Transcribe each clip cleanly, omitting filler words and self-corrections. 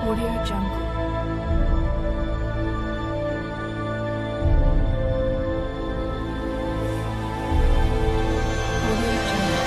Audio Jungle. Audio Jungle.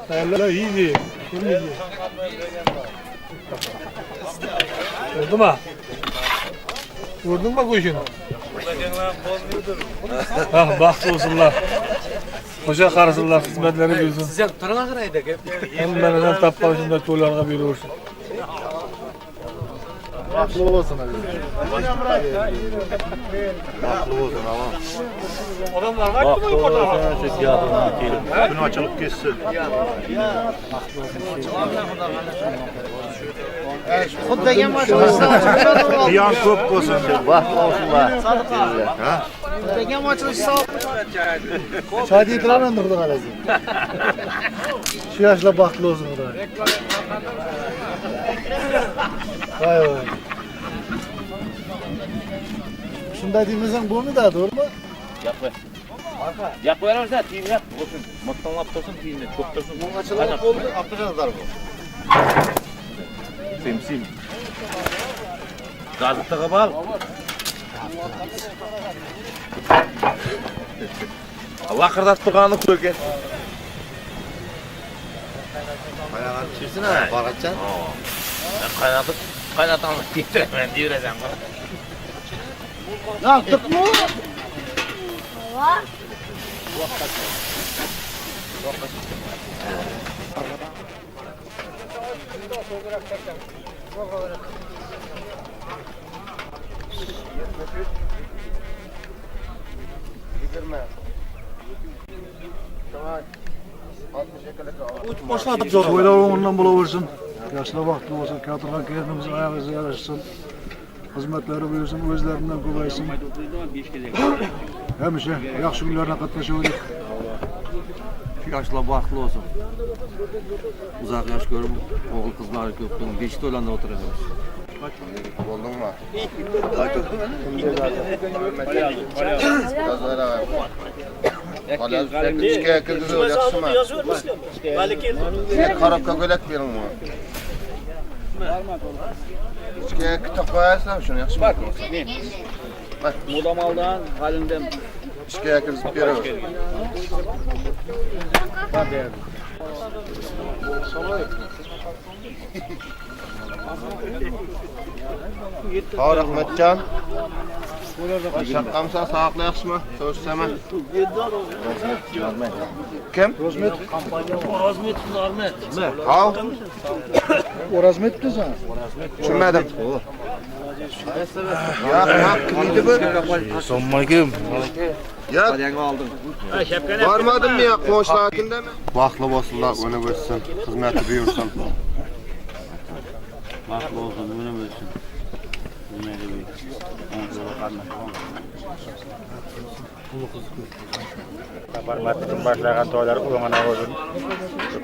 Tayyorlar iyiydi. Oldu mu? Vurdun mu kuşunu? Ah, baxt olsunlar. Hoca qarısınlar, hizmetleri buyursun. Siz turun qaraydi. Hemmeninden tapqan shunday to'ylarga buyurursun. Baxtli bo'lsin. Baxtli bo'lsin, aman. Odamlar aytdimi yuqorida? Kun ochilib ketsin. Xudoga ochilishdan Ziyon ko'p bo'lsin. Baxtli olsunlar. Ha? Xudoga ochilish Choy deydilar endi xudo xolasa. Shu yoshlar baxtli bo'lsin xudo. Voy voy. Shunday demasang bo'lmaydi, to'g'rimi? Yap qo'y. Yap qo'yaversa, tiyinlab yap, bo'lsin. Mottanlab tursin, tiyinni cho'p tursin. Ochilib bo'ldi, avtojonlar bu. Sim sim. Gazni tig'ib ol. Laqirdatib turganini ko'rgan. Qaynatib tushirsin ha, barqachon. Men qaynatib, qaynataman, yettiraman deyverasan. Lan tutma. To'ylar o'ndan bo'laversin. Yoshlar baxtli bo'lsin, katirgan kelinimiz oyog'iga yarashsin. Xizmatlari buyursin, o'zlaridan ko'paysin. Hamisha yaxshi kunlarni qatnashaverdik. Şu yaşlar baxtlı olsun. Uzaq yaş görüp oğul kızları köptüm. Beş toylarında oturacağız. Buldun mu? Коробка ko'ylak bering mi? Ichga kitob qo'yasizlarmi shuni yaxshimi? Bak. Modamaldan halinden Ichga kirgizib beraver. Ha, rahmatjon. Shaqqamsan, sog'liq yaxshimi? So'rasam. Kim? O'rozmet, Normet. Ha? O'razmetmisan? Tushunmadim. Yo'q, yo'q, kim edi bu? Assalomu alaykum. Yo'q. Bormadimmi yo qo'shlar kimdami? Baxtli bo'lsinlar, o'nib o'ssin, xizmati buyursin. Baxtli olsun, o'nib o'ssin. Saparmatning boshlagan to'ylari o'ngina bo'lsin.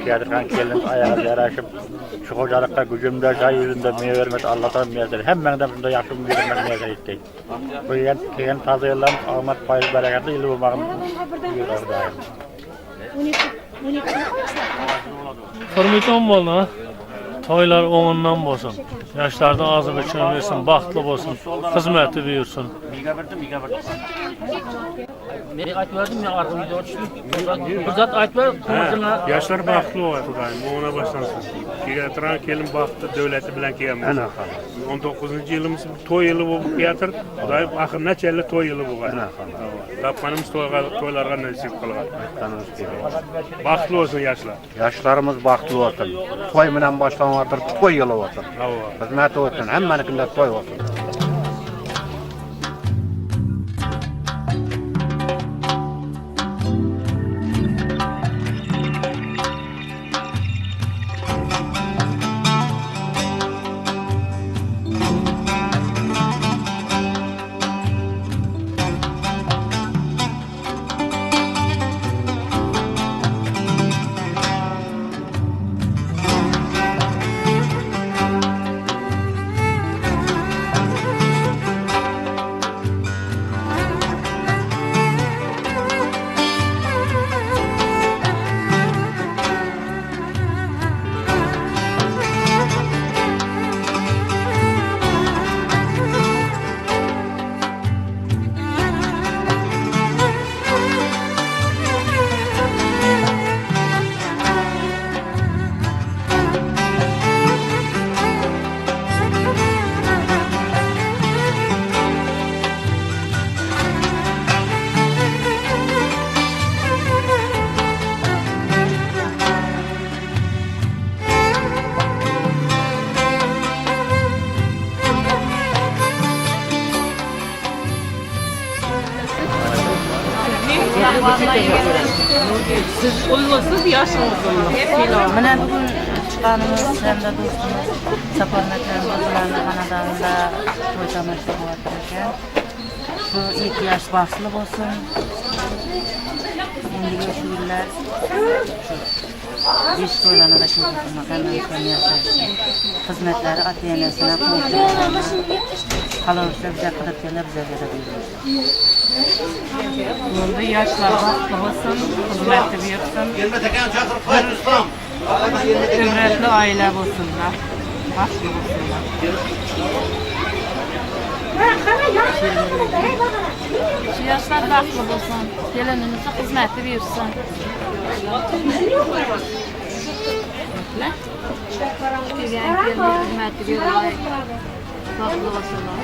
Kiyatırgan kelin ayağı yarashib, şu xo'jalikqa gücümde, shay yuzunda meva vermez, Allah taolo miyasar. Hammangdan shunday yaxshi bermak miyasar etdi. Bu yerga kelgan toza yillarimiz omad, foyda, barakatli yil bo'lmog'ini buyuradi. Hürmetli olmalı. Toylar o'ng'indən bo'lsin. Yaşlardan azı biçim versin, baxtlı bo'lsin, xizmeti buyursun. Men aytib berdim, men arxa uyda tushdim. Bir zat aytib ber, Yaşlar baxtlı olar Xudoyim, o'ng'ina boshlasin. Kelgan kelin baxtli davlati bilan kelgan. 19 yilimiz to'y yili bo'lib kelatir. Xudoyim axir necha yil to'y yili bo'lgan. Topganimiz to'ylarga nasib qilgan. Baxtli bo'lsin yoshlar. Yoshlarimiz baxtli bo'lsin. To'y bilan boshlanyapti, to'y yili bo'lsin. Xizmati bo'lsin, hammanikida to'y bo'lsin. Siz ullusiz, yoshimiz ullu. Mana bugun chiqqanimiz hamda do'stimiz Saparmatlarning o'zlarini xonadonida to'y tomosha bo'lyapti ekan. Shu ikki yosh baxtli bo'lsin. Endigi shu yillar shu besh to'ylarni shu xizmatlari ota-onasina qolaversa biza qidirganlar bizga beradi. Endi yoshlar baxtli bo'lsin, xizmatni buyursin. Ibratli oila bo'lsinlar, baxtli bo'lsinlar. Shu yoshlar baxtli bo'lsin, kelinimizni xizmati buyursin. Kelgan kelin xizmati buyursin, baxtli bo'lsinlar.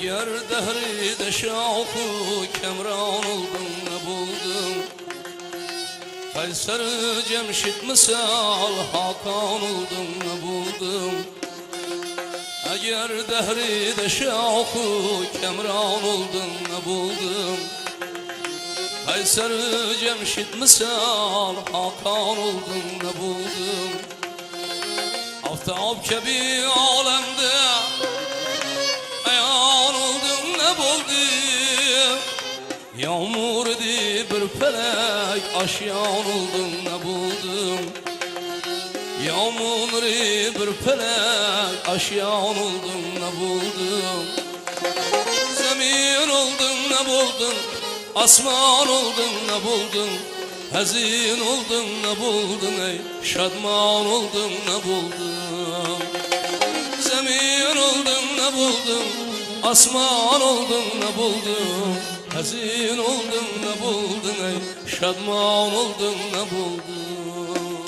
Eğer dehride şahu kemran oldun ne buldun? Kayser Cemşit misal Hakan oldun ne buldun? Eğer dehride şahu kemran oldun ne buldun? Kayser Cemşit misal Hakan oldun ne buldun? Aftab kebi alemde ayan oldun ne buldun? Yağmur idi bir felek aşyan oldun ne buldun? Yağmur idi bir felek aşyan oldun ne buldun? Zemin oldun ne buldun? Asman oldun ne buldun? Hazin oldun ne buldun ey? Şadman oldun ne buldun? Zemin oldun ne buldun? Asman oldun ne buldun? Hazin oldun ne buldun ey? Şadman oldun ne buldun?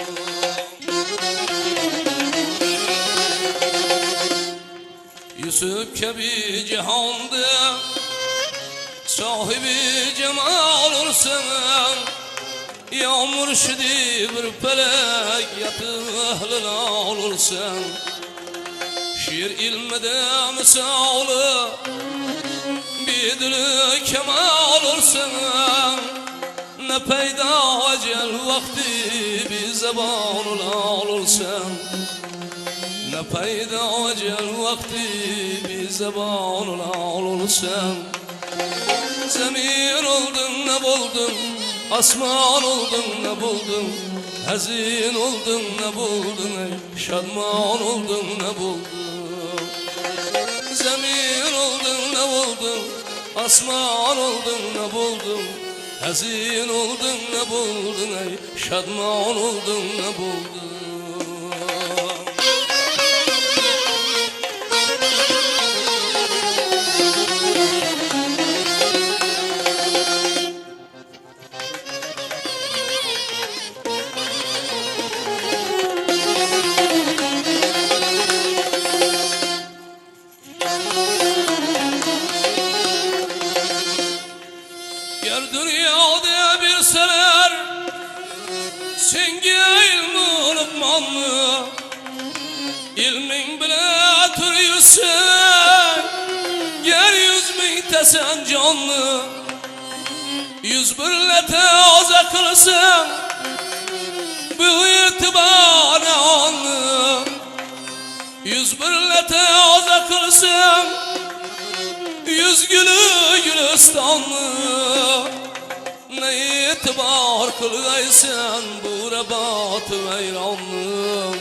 Yusuf kebi cihanda sahibi cemal olsan, ya mürşidi bir felek yatı ehlin olursan, şiir ilmede misalı bir dili kemal olsan, ne peyda ecel vakti bir zeban olursan, ne peyda ecel vakti bir zeban olursan. Zemin oldun ne buldun? Asman oldun ne buldun? Hazin oldun ne buldun ey? Şadman oldun ne buldun? Zemin oldun ne buldun? Asman oldun ne buldun? Hazin oldun ne buldun ey? Şadman oldun ne buldun? Ger dünyada bir seler senga ilmi luqmonni, ilming bilan tur yuzsang ger 100 mingtasan jonni, 101 toza qilsang bu e'tibor onni, 101 toza qilsang 100 gülü gülistonni, ne itibar kılgaysan bu rabat veyronni,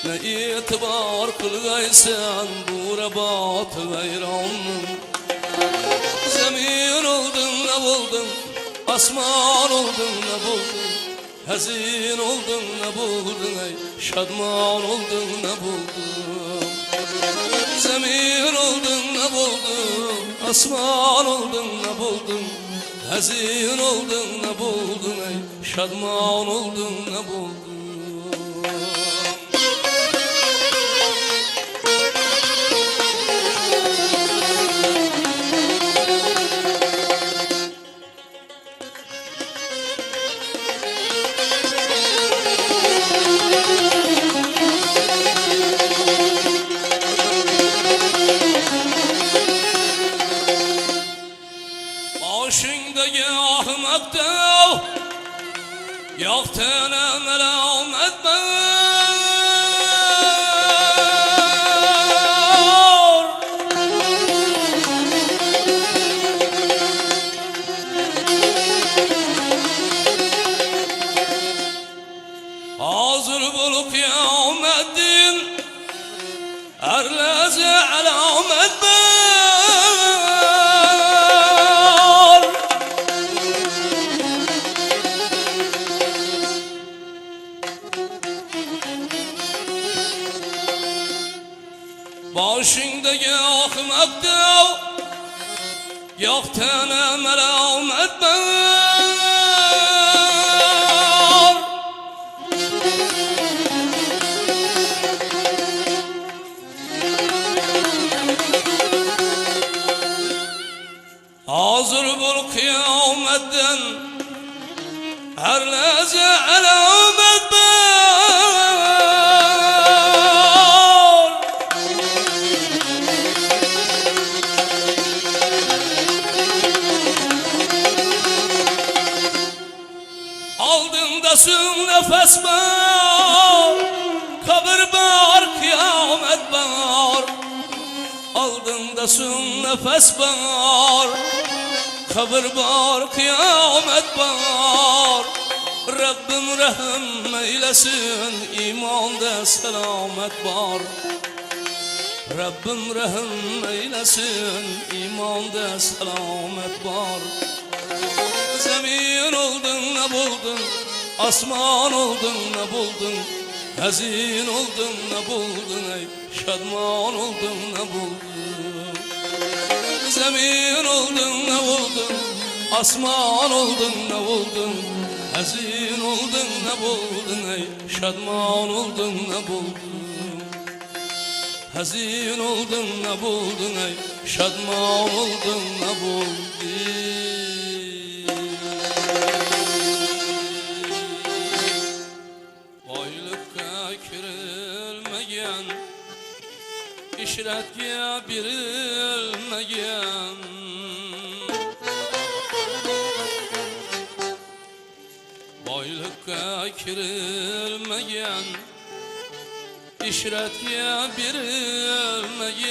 ne itibar kılgaysan bu rabat veyronni. Zemin oldun ne buldun? Asman oldun ne buldun? Hazin oldun ne buldun ey? Şadman oldun ne buldun? Zemin oldun ne buldun? Asman oldun ne buldun? Hazin oldun ne buldun ey? Şadman oldun ne buldun? Başındaki ahmakta yaktığına melamet var. Hazır bul kıyametin erlezi alamet var. Başındaki ahmakta yaktığına melamet var. Qabr qiyomatdan har lahza alomat bor. Aldında sun nefes var, kabir var, kıyamet var. Aldında sun nefes var, kabir var, kıyamet var. Rabbim rahim eylesin, imanda selamet var. Rabbim rahim eylesin, imanda selamet var. Zemin oldun ne buldun, asman oldun ne buldun, hazin oldun ne buldun ey, şadman oldun ne buldun. Zemin oldun ne buldun, asman oldun ne buldun, hazin oldun ne buldun ey, şadman oldun ne buldun. Hazin oldun ne buldun ey, şadman oldun ne buldun. Boylikka kirilmagan, ishratga berilmagan, boylikka kirilmagan, ishratga berilmagan.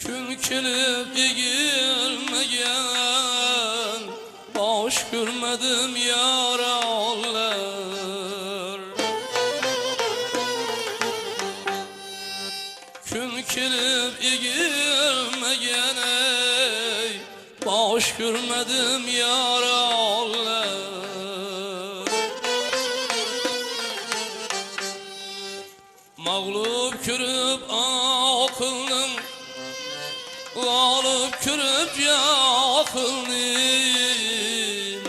Kun kelib egilmagan, bosh ko'rmadim yaronlar. Kun kelib egilmagan ey, bosh ko'rmadim yaronlar. Mağlup ko'rib aqlning, g'olib ko'rib jahlni,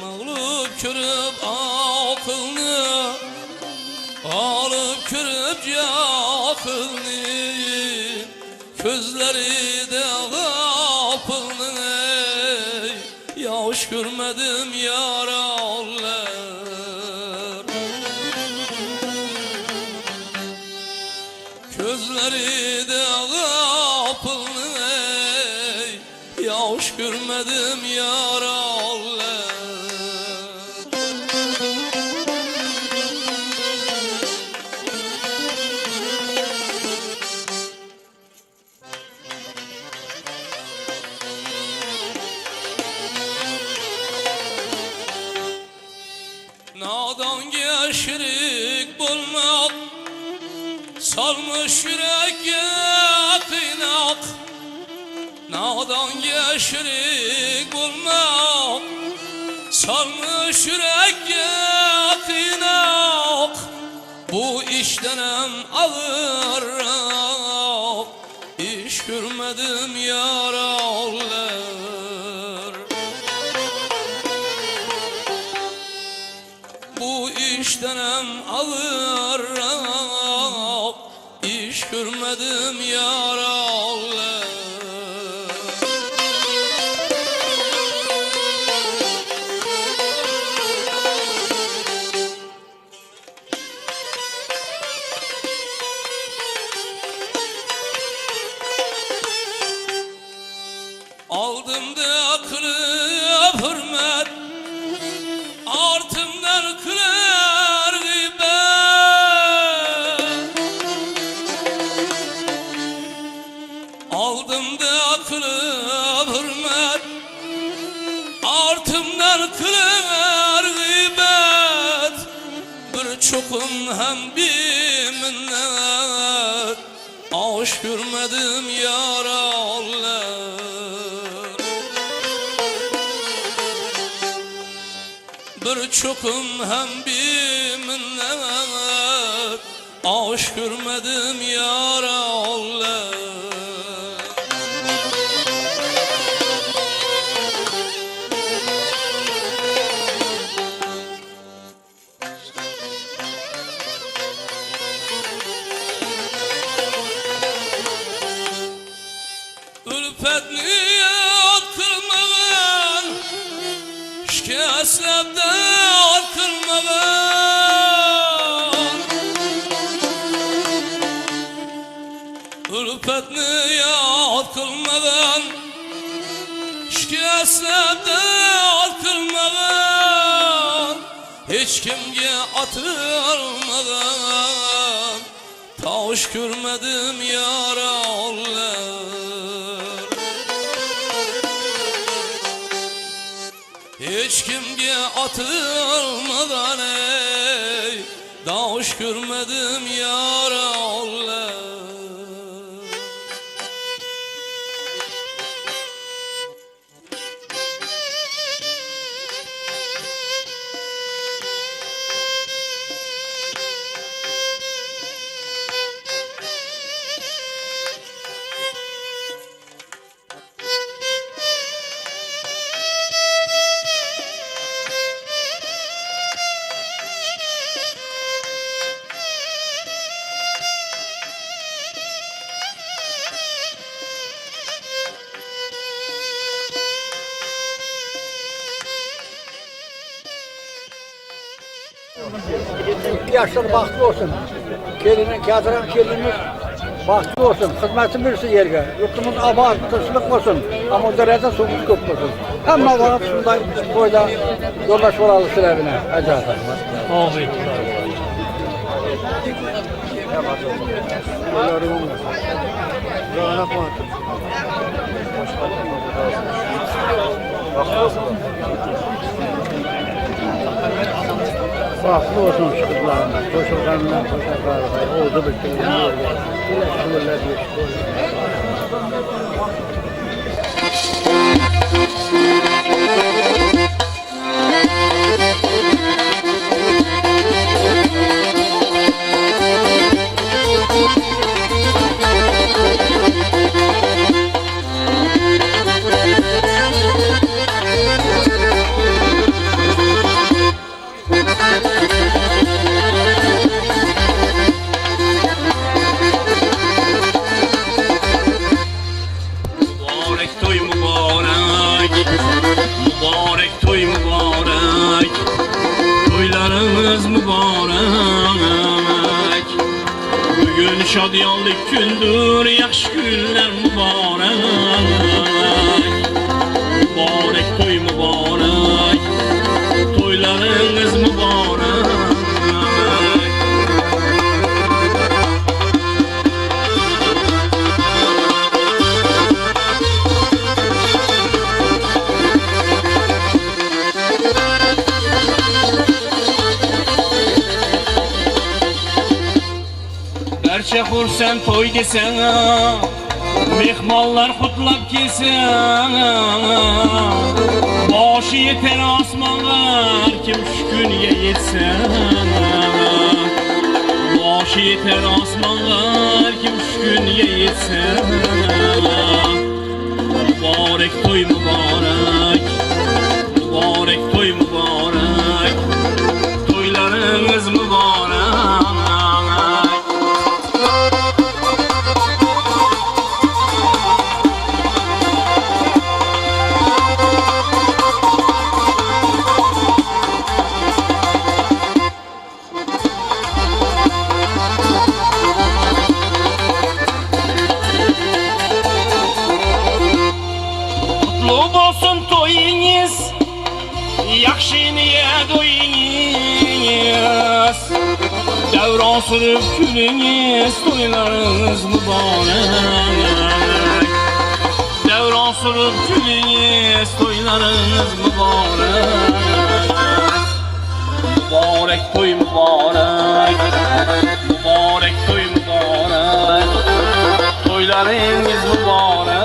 mağlup ko'rib aqlni, g'olib ko'rib jahlni, ko'zlarida g'ofilni, yosh ko'rmadim yaronlar. Gözleride gafılni, yaş görmedim yaralar. Nadanga şirik bulmak, salmış yürekke kıynak. Nadanga şirik bulmak, salmış yürekke kıynak. Bu işten hem ağır iş görmedim yaralar. Bu işten hem ağır iş görmedim yaralar. Aldım da kılıp hürmet, artımdan kılar gıybet. Aldım da kılıp hürmet, artımdan kılar gıybet. Bir çokum hem bir minnet, aş görmedim yaralar. Bir çokum hem bir minnet, aş görmedim yaralar. Ulfatni yod qilmag'in, shikastlab dard qilmag'in. Ulfatni yod qilmag'in, shikastlab dard qilmag'in. Hech kimga otilmag'in, tovush ko'rmadim yaronlar. Hech kimga otilmagan ey, tovush ko'rmadim yaronlar. Yaşlar baxtlı olsun. Kelinin, kâdıran kelinimiz baxtlı olsun. Xidməti bilsin yerge. Yurtumuz abad, tınçlıq olsun. Amma derədə suyumuz köp olsun. Həmmə vaxt şunday toyda yoldaş olalım sizlərinə. Əcədə. Amin. Baxtlı olsun şu kızlarımız, koşullarından koşullarına, oldu bitti. Şükürler, Mübarek toy mübarek, mübarek toy mübarek, toylarımız mübarek. Bugün şadiyanlık gündür, yaxşı günler mübarek. Mübarek toy mübarek, toylarınız mübarek. Barcha xursand to'y desa, mehmonlar qutlab kelsa, boshi yetar osmonga kim shu kunga yetsa, boshi yetar osmonga kim shu kunga yetsa. Muborak to'y muborak, muborak to'y muborak, to'ylaringiz muborak. Kutlu olsun toyunuz, yaxşı niyet oyunuz. Devran sürüp gününüz, toylarınız mübarek. Devran sürüp gününüz, toylarınız mübarek. Mübarek toy mübarek, mübarek toy mübarek, toylarınız mübarek.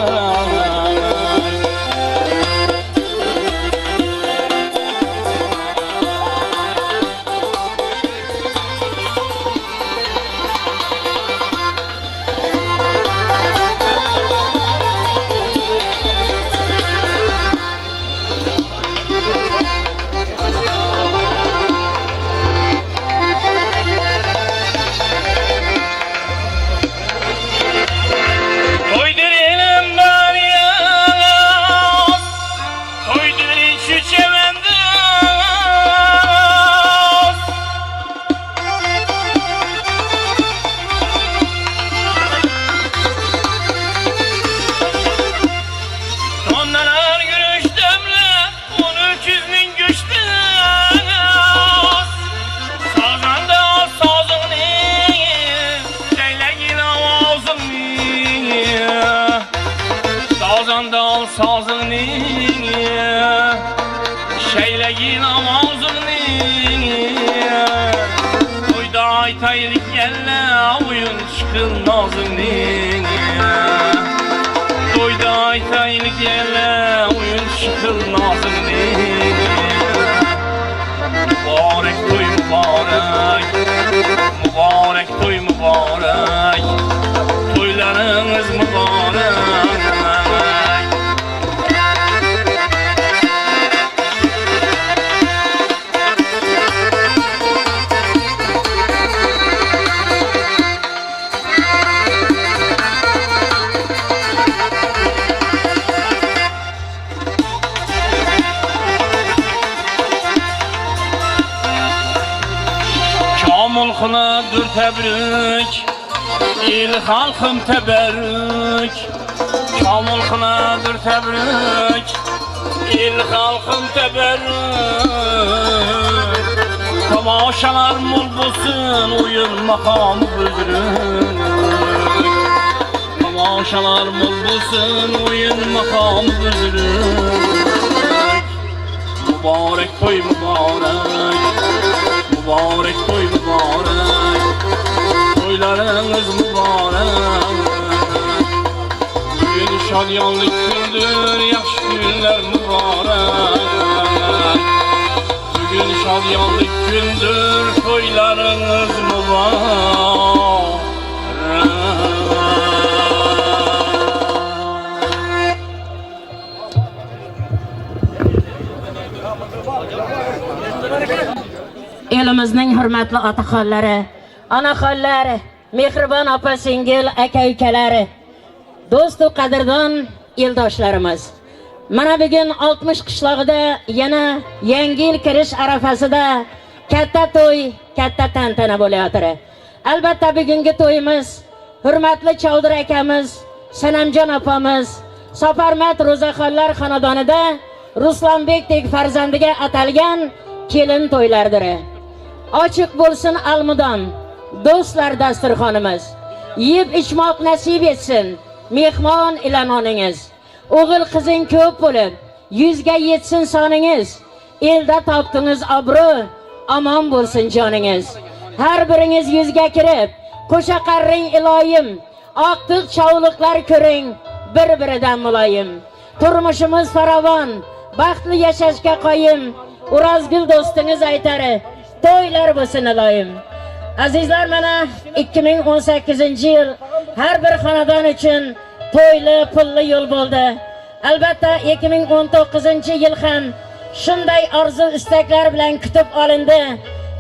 qil nozingni. To'yda aytaylik yana o'yinchi qil nozingni. Muborak to'y muborak, muborak to'y muborak, to'ylaringiz muborak. Mulkuna tebrik, il halkım teberrük. Kamulkunadır tebrik, il halkım teberrük. Tamaşalar mol bulsun, oyun makamı büzrük. Tamaşalar mol bulsun, oyun makamı büzrük. Mübarek toy mübarek, mübarek toy mübarek, toylarınız mübarek. Bugün şadyanlık gündür, yaxşı günler mübarek. Bugün şadyanlık gündür, toylarınız mübarek. Elimizning hurmatli otaxonlari, onaxonlari, mehribon opa singil, aka ukalari, do'st va qadrdon eldoshlarimiz. Mana bugun 60 qishlog'ida yana yangi yil kirish arafasida katta to'y, katta tantana bo'layotir. Albatta bugungi to'yimiz hurmatli Chovdir akamiz, Sanamjon opamiz, Saparmat Ro'zaxonlar xonadonida Ruslanbekdek farzandiga atalgan kelin to'ylardir. Ochiq bo'lsin almudom do'stlar dasturxonimiz. Yeb ichmoq nasib etsin mehmon ila noningiz. O'g'il qizing ko'p bo'lib yuzga yetsin soningiz. Elda topdingiz obro', omon bo'lsin joningiz. Har biringiz yuzga kirib, qo'sha qarring iloyim, oqtiq chovliqlar ko'ring bir-biridan muloyim. Turmushimiz farovon, baxtli yashashga qoyim. O'rozgul do'stingiz aytari, to'ylar bo'lsin iloyim. Azizlar, mana 2018-yil har bir xonadon uchun to'yli, pulli yo'l bo'ldi. Albatta 2019-yil ham shunday orzu istaklar bilan kutib olindi.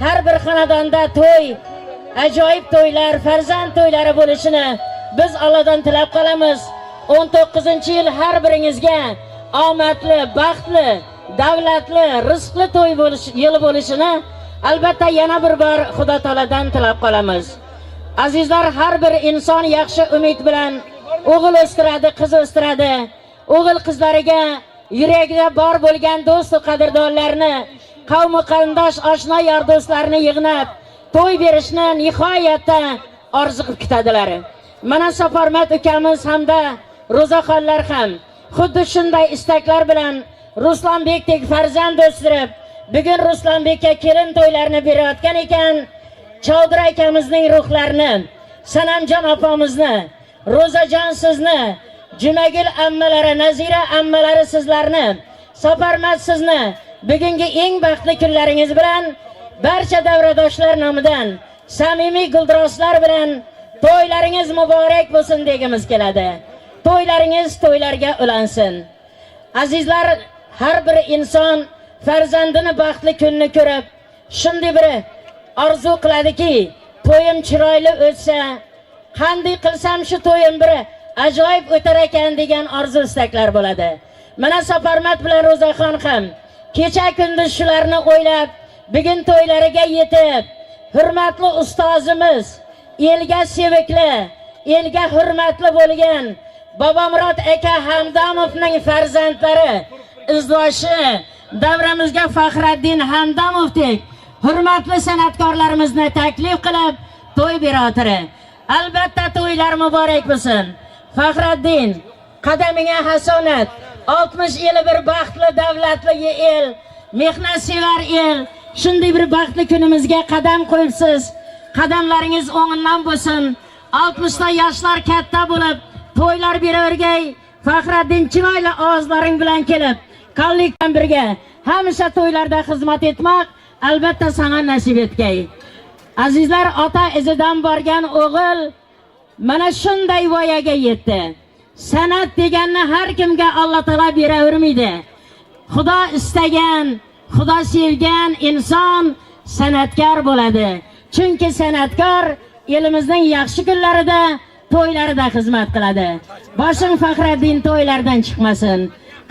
Har bir xonadonda to'y, ajoyib to'ylar, farzand to'ylari bo'lishini biz Allohdan tilab qolamiz. 19-yil har biringizga omadli, baxtli, davlatli, rizqli to'y bo'lish yili bo'lishini albatta yana bir bor Xudo taoladan tilab qolamiz. Azizlar, har bir inson yaxshi umid bilan o'g'il o'stiradi, qiz o'stiradi. O'g'il qizlariga yuragida bor bo'lgan do'st va qadrdonlarni, qavm qarindosh, oshna yor do'stlarni yig'nab to'y berishni nihoyatda orzu qilib kutadilar. Mana Saparmat ukamiz hamda Ro'zaxonlar ham xuddi shunday istaklar bilan Ruslanbekdek farzand o'stirib, bugun Ruslanbekka kelin to'ylarini berayotgan ekan. Chovdir akamizning ruhlarini, Sanamjon opamizni, Ro'zajon sizni, Jumagul ammalari, Nazira ammalari sizlarni, Saparmat sizni bugungi eng baxtli kunlaringiz bilan barcha davradoshlar nomidan samimiy guldiroslar bilan to'ylaringiz muborak bo'lsin degimiz keladi. To'ylaringiz to'ylarga ulansin. Azizlar, har bir inson farzandini baxtli kunni ko'rib, shunday bir orzu qiladiki, to'yim chiroyli o'tsa, qanday qilsam shu to'yim bir ajoyib o'tar ekan degan orzu istaklar bo'ladi. Mana Saparmat bilan Ro'zaxon ham kecha kunduz shularni o'ylab, bugun to'ylariga yetib, hurmatli ustozimiz, elga sevikli, elga hurmatli bo'lgan Bobomurod aka Hamdamovning farzandlari, izdoshi, davramizga Faxraddin Hamdamovdek hurmatli san'atkorlarimizni taklif qilib to'y berotiri. Albatta to'ylar muborak bo'lsin. Faxraddin, qadamingga hasonat, 60 yili bir baxtli, davlatli el, mehnatsevar el, shunday bir baxtli kunimizga qadam qo'yibsiz. Qadamlaringiz o'ng'idan bo'lsin. 60 ta yoshlar katta bo'lib to'ylar beravergay. Faxriddin chiroyli ovozlaring bilan kelib, kollektiv birga hamisha to'ylarda xizmat etmoq albatta sana nasib etgay. Azizlar, ota izidan borgan o'g'il mana shunday voyaga yetdi. San'at deganni har kimga Alloh taolo beravermaydi. Xudo istagan, Xudo sevgan inson san'atkor bo'ladi. Chunki san'atkor elimizning yaxshi kunlarida, to'ylarida xizmat qiladi. Boshing Faxriddin to'ylardan chiqmasin.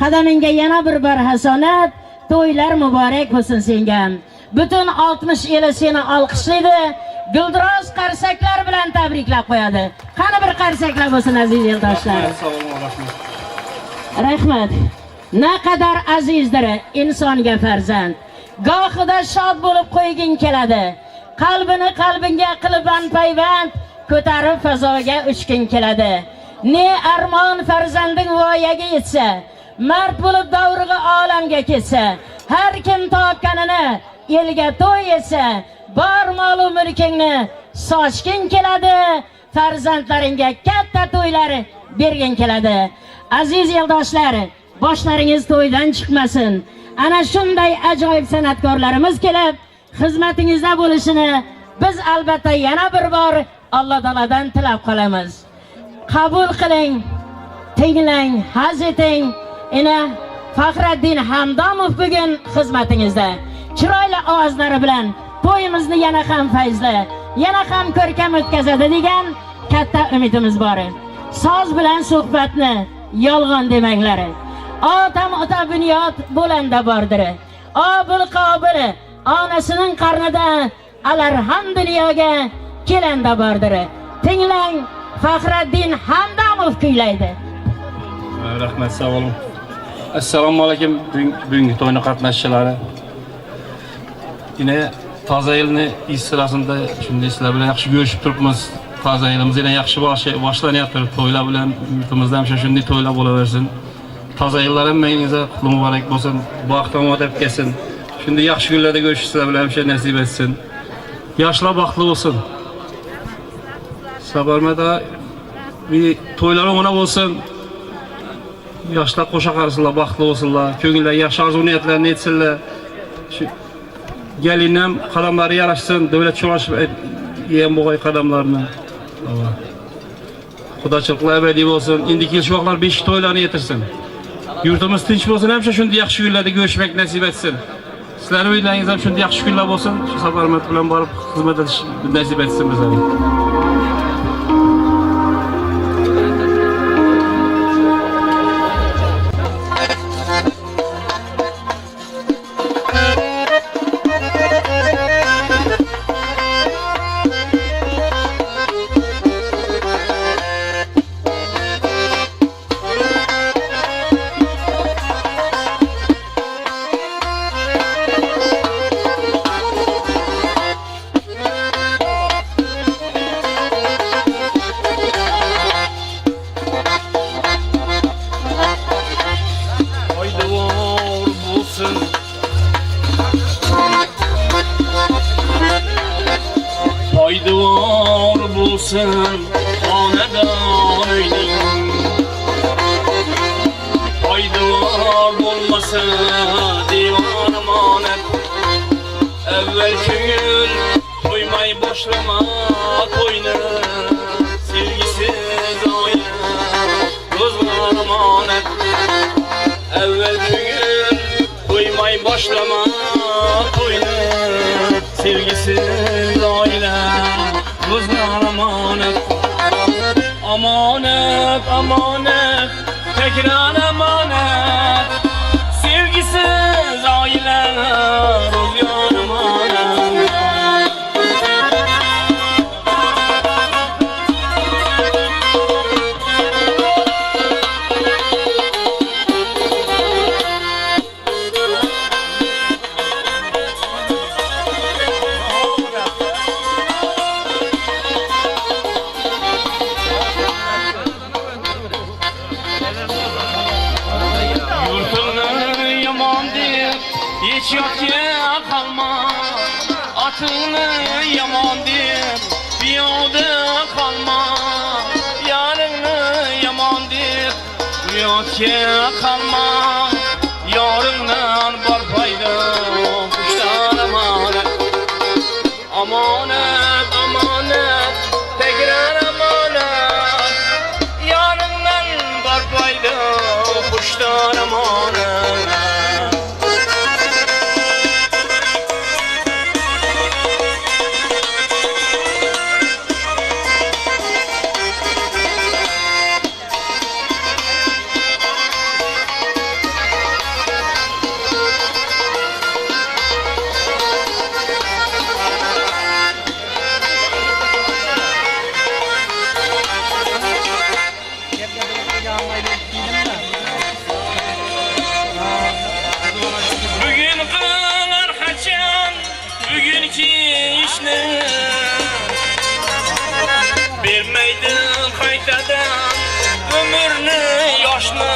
Qadamingga yana bir bor hasonat, to'ylar muborak bo'lsin senga. Butun 60 yili seni olqishlaydi, guldiroz qarsaklar bilan tabriklab qo'yadi. Qani bir qarsaklar bo'lsin aziz eldoshlar. Rahmat. Naqadar azizdir insonga farzand. Gohida shod bo'lib qo'ygin keladi. Qalbini qalbingga qilib payvand, ko'tarib fazoga uchgin keladi. Ne armon farzanding voyaga yetsa, mard bo'lib davrig'i olamga ketsa, har kim topganini elga to'y etsa, bor molu mulkingni sochgin keladi, farzandlaringga katta to'ylar bergin keladi. Aziz eldoshlar, boshlaringiz to'ydan chiqmasin. Ana shunday ajoyib san'atkorlarimiz kelib xizmatingizda bo'lishini biz albatta yana bir bor Alloh taolodan tilab qolamiz. Qabul qiling, tinglang, haz eting. Ina Faxriddin Hamdamov bugun xizmatingizda. Chiroyli ovozlari bilan to'yimizni yana ham fayzli, yana ham ko'rkam o'tkazadi degan katta umidimiz bor. Soz bilan suhbatni yolg'on demanglar. Otam ota bunyod bo'landa bordir. Obil Qobil onasining qarnida alar ham dunyoga kelanda bordir. Tinglang, Faxriddin Hamdamov kuylaydi. Rahmat, sog' bo'ling. Assalomu alaykum bugungi to'yning qatnashchilari. Yine toza yilni sırasında shunday sizlar bilan yaxshi ko'rishib turibmiz. Toza yilimiz yana yaxshi boshlanyapti. To'ylar bilan yurtimizda ham shunday to'ylar bo'laversin. Toza yillar hammangizga qutlu muborak bo'lsin, baxt omad olib kelsin. Shunday yaxshi kunlarda ko'rishish sizlar bilan ham nasib etsin. Yoshlar baxtli bo'lsin. Sabarmada bir to'ylar o'ngina bo'lsin. Yoshlar qo'sha qarasinlar, baxtli bo'lsinlar, ko'ngillar yaxshi orzu niyatlarini etsinlar. Shu gelinim qadamlari yarashsin, davlat sho'rashib yegan bo'g'ay qadamlarini. Xudochiliklar abadiy bo'lsin. Endi kelish vaqtlar beshik to'ylarni yetirsin. Yurtimiz tinch bo'lsin, hamma shunday yaxshi kunlarda ko'rishmak nasib etsin. Sizlarning uylaringiz ham shunday yaxshi kunlar bo'lsin. Shu Sabarmat bilan borib xizmat etish nasib etsin bizlarga. Poydevor bo'lsin xonadon uyning, poydevor bo'lmasa devor omonat. Avval ko'ngil qo'ymay boshlama to'yni, sevgisiz oila ro'zg'or omonat. Avval ko'ngil qo'ymay boshlama to'yni, sevgisiz oila ro'zg'or omonat. Omonat, omonat, takrar omonat, sevgisiz oila ro'zg'or omonat. Hiç yotga qolma, otini yomon deb piyoda qolma. Ortga qalma, yoringdan bor foyda, qushlar omonat. Omonat, omonat, takrar omonat. Yoringdan bor foyda, qushlar omonat. Bugün kılar haçan, bugünkü işni bermaydi qaytadan ömürni, yoshni.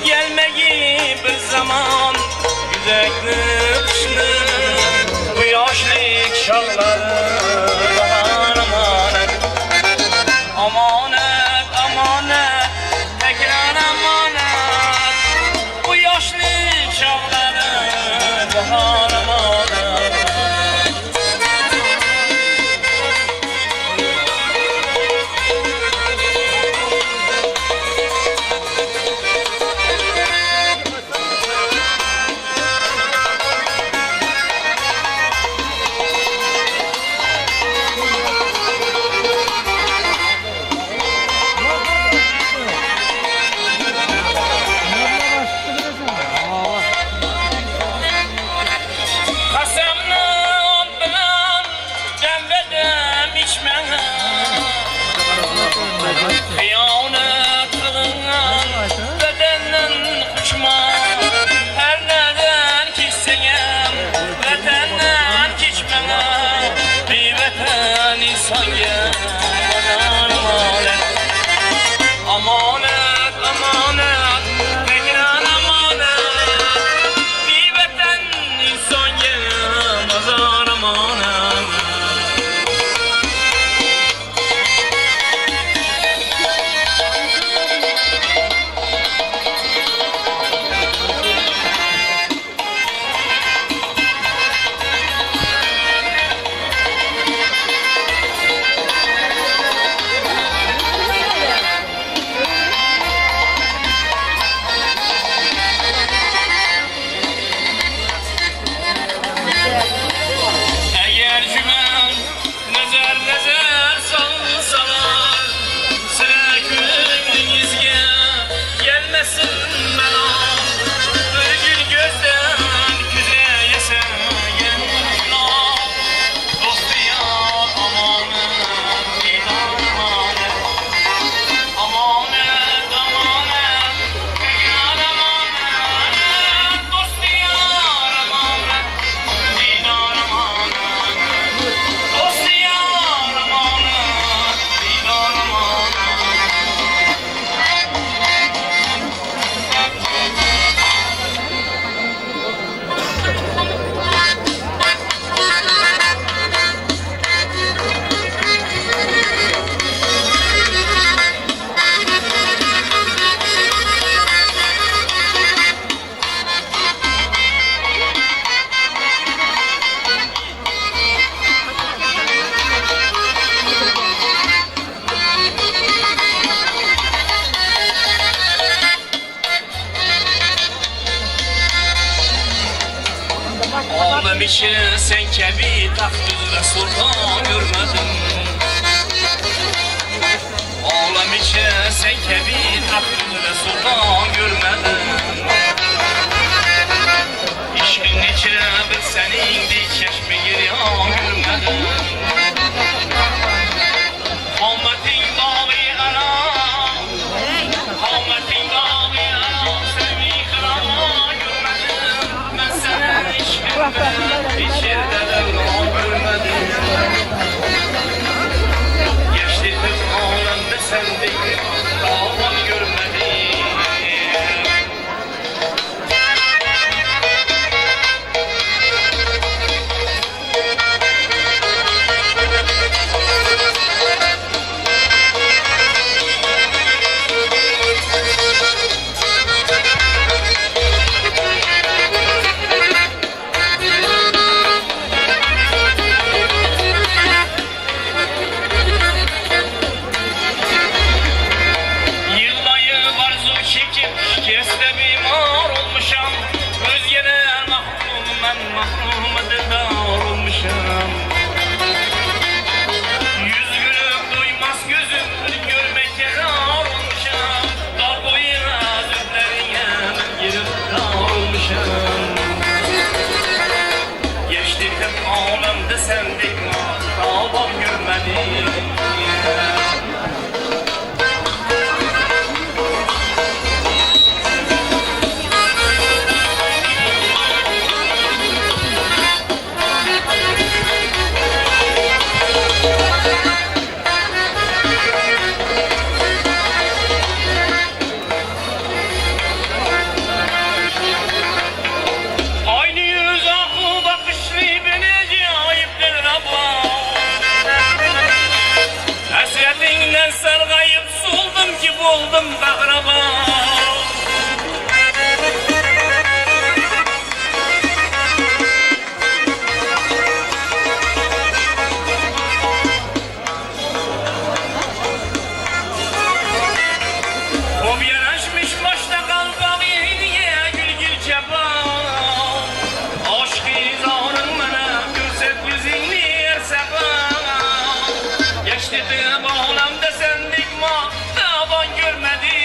Gelmegi bir zaman güzakni, qishni. Bu yoshlik chog'lari bahor omonat. Omonat, omonat, takrar omonat. Bu yoshlik chog'lari bahor omonat. Qasamni bilan dam ichma, xiyonat qilingan vatandan quchma. Har nadan kechsang ham vatandan kechma. Bevatan insonga vatan omonat. Omonat, omonat, takrar omonat. Bevatan insonga mozor omonat. Eğer güven nazar nazar salsalar, sıra gönlünüzge gelmesin melam. Bir gün gözden küzeyese gelmem. Dostu yar amanet, didar amanet. Amanet, amanet, tekrar amanet. Dostu yar amanet, didar amanet. Dost yar amanet, didar amanet. Oğlum içi sen kebi taht üzre sultan görmedim. Oğlum içi sen kebi taht üzre sultan görmedim. İşkin içi bir senin di çeşme giriyan görmedim. Kâmetin dağı ara, kâmetin dağı ara, seni kırama görmedim. Ben seni işkinde içeride devran görmedim. Geçtim alemde sendik, davan görmedim. Sarg'ayib so'ldimki bo'ldim qahramon. Xo'p yarashmish boshda qalbog'iga gulgul chapon. Oshqi zorim mana ko'rsat yuzingni er safon. Yashnitib olamda sendek mohtobon ko'rmadim.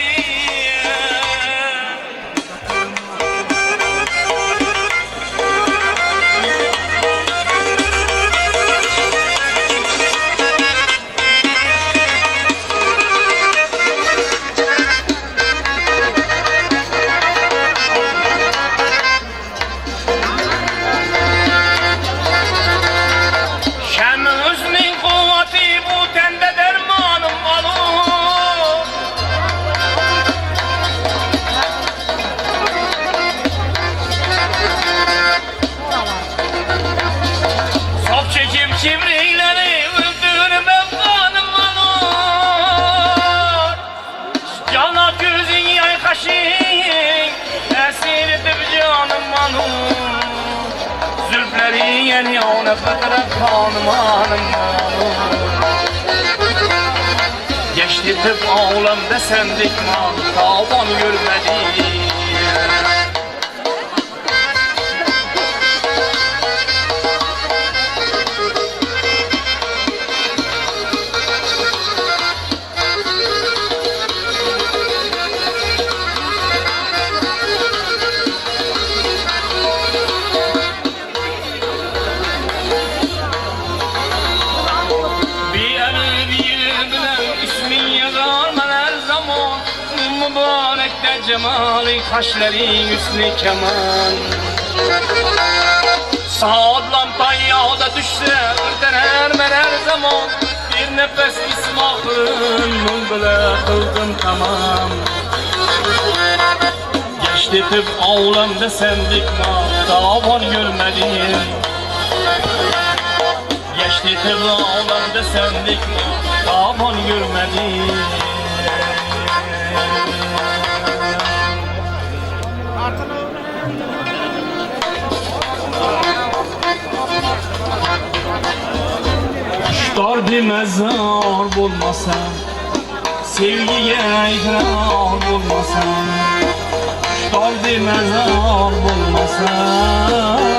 Şem özünün kuvveti bu tende dermanım olur. Sap çekip çivrileri öldürmem kanım olur. Cana gözün yaykaşın esir edip canım olur. Zülfleri yeni ona fıtrat kanım anım olur. Geçti tıp oğlum desendik tavan görmedim. Bir el bilen ismin yazar ben her zaman. Mübarek de cemali kaşlerin hüsnü keman. Saatlam tayyada düşse örtener ben her zaman. Bir nefes ismahın nun bile kıldım tamam. Geçti tıp oğlum desendik tavan görmedim. Geçti tıp oğlum desendik tavan görmedim. Kuşlar mezar bulmasa, sevgiye ikrar bulmasa. Kuşlar mezar bulmasa,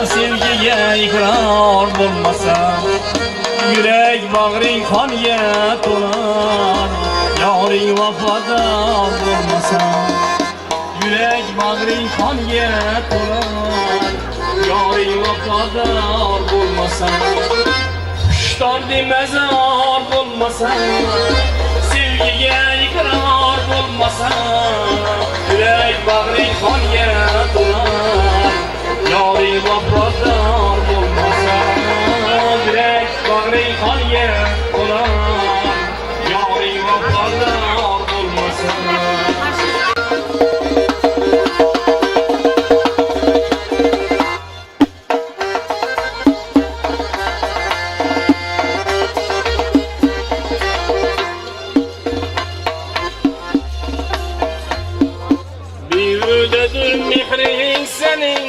sevgiye ikrar bulmasa. Yürek bağrın xonga to'lar, yoring vafodor bo'lmasa. Yürek bağrın xonga to'lar, yoring vafodor bo'lmasa. Hushtor demazor bo'lmasa, sevgiga iqror bo'lmasa. Yurak bag'ring xonga to'lar, yoring vafodor bo'lmasa. Yurak bag'ring xonga to'lar, yoring vafodor bo'lmasa. Biyudadır mehring senin,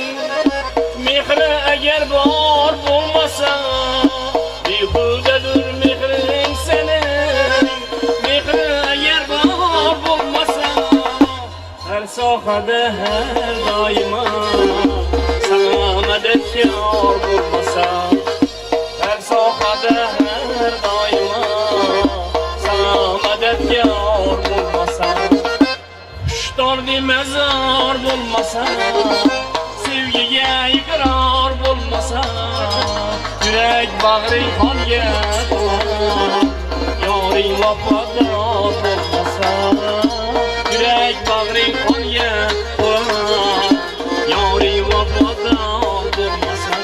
mehri agar bor bo'lmasa. Biyudadır mehring senin, mehri agar bor bo'lmasa. Har sohada har doimo sana madadkor bo'lmasa. Har sohada har doimo sana madadkor bo'lmasa. Hushtor demazor bo'lmasa, sevgiga iqror bo'lmasa. Yurak bag'ring xonga to'lar, yoring vafodor bo'lmasa. Yurak bag'ring xonga to'lar, yoring vafodor bo'lmasa.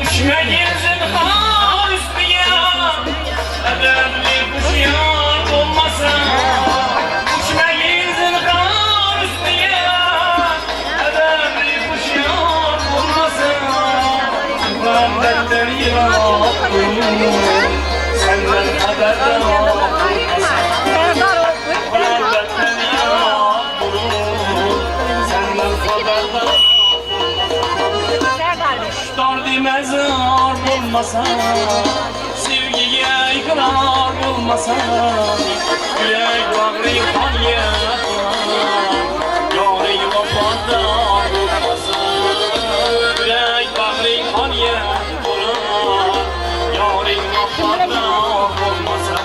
Düşmegin zinhar üstüye, edebli huş yar olmasa. Düşmegin bo'lmasa, sevgiga iqror bo'lmasa, yurak bag'ring qonga to'lar, yoring vafodor bo'lmasa, yurak bag'ring qonga to'lar, yoring vafodor bo'lmasa.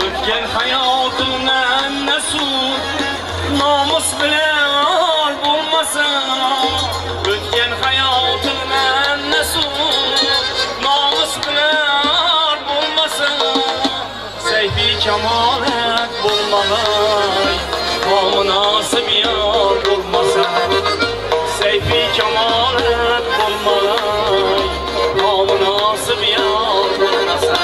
O'tgan hayotimdan nasud, nomus bilan bo'lmasa, o'tgan hayotimdan nasud, nomus bilan bo'lmasa, sayfi kamolat bo'lmag'ay, nomunosib yor bo'lmasa, sayfi kamolat bo'lmag'ay, nomunosib yor bo'lmasa,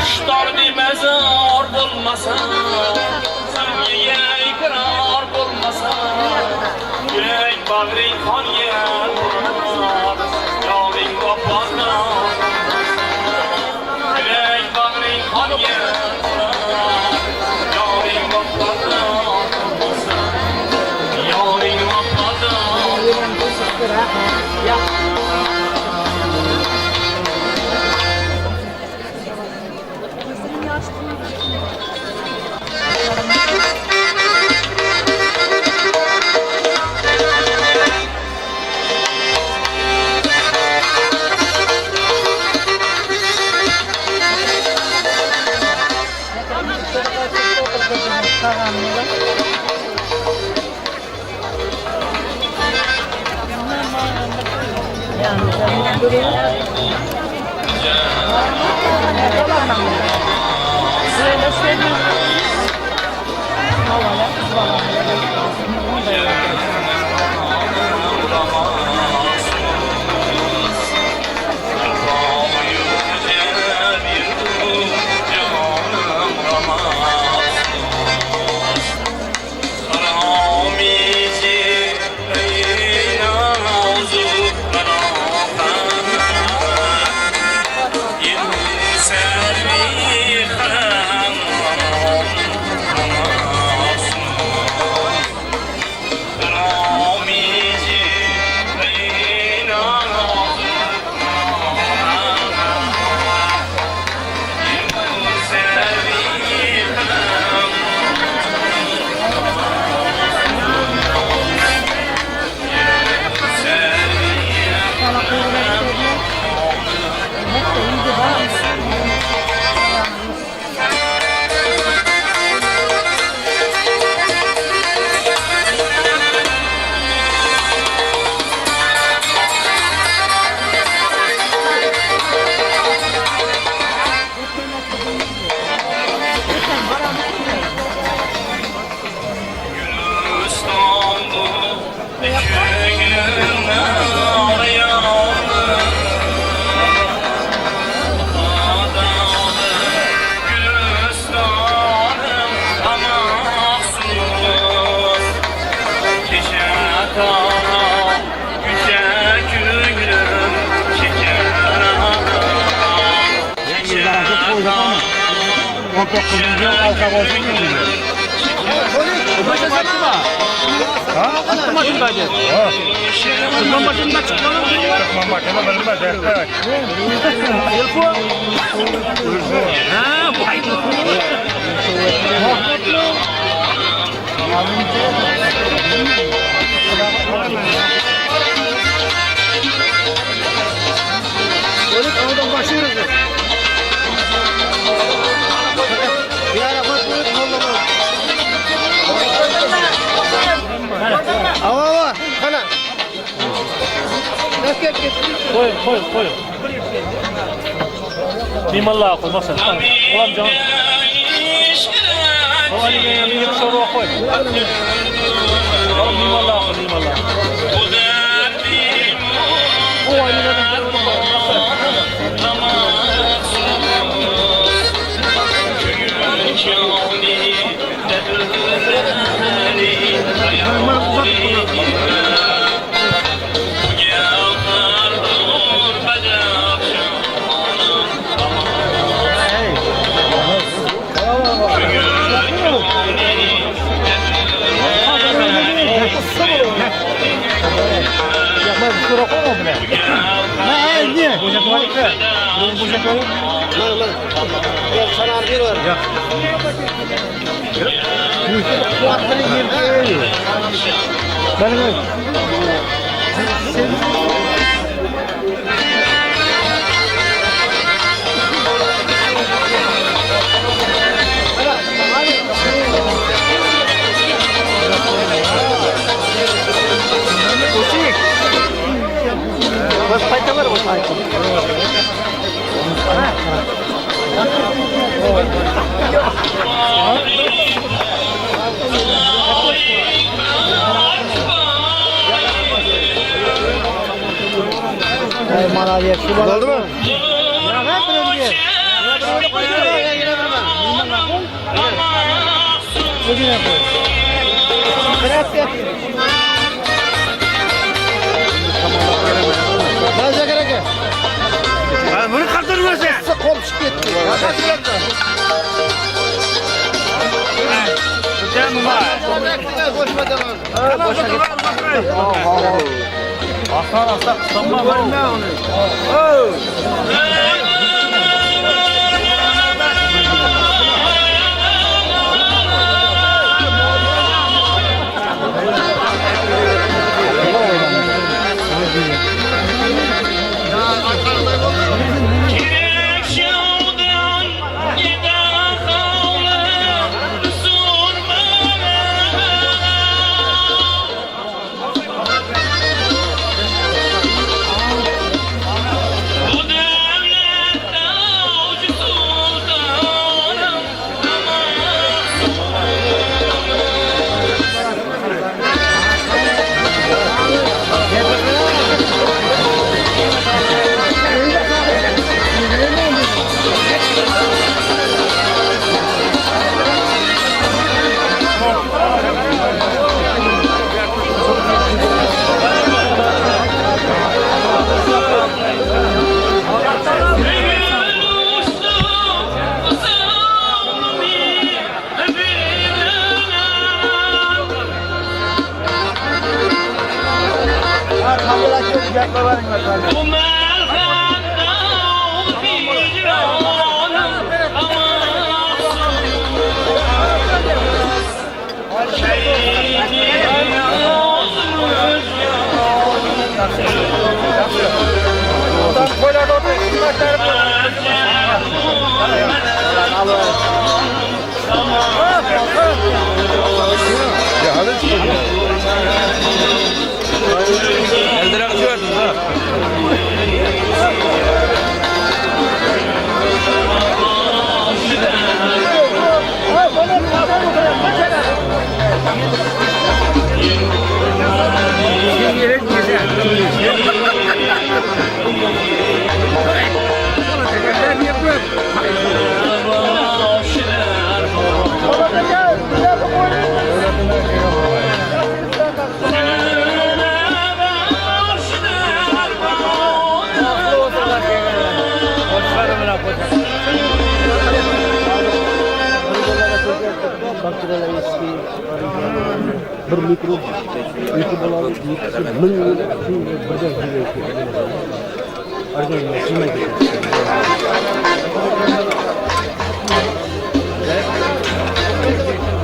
Hushyor mezor bo'lmasa, sevgiga iqror bo'lmasa, yurak bag'ring qonga to'lar, yoring vafodor, yurak bag'ring qonga to'lar, yoring vafodor bo'lmasa, yoring vafodor bo'lmasa.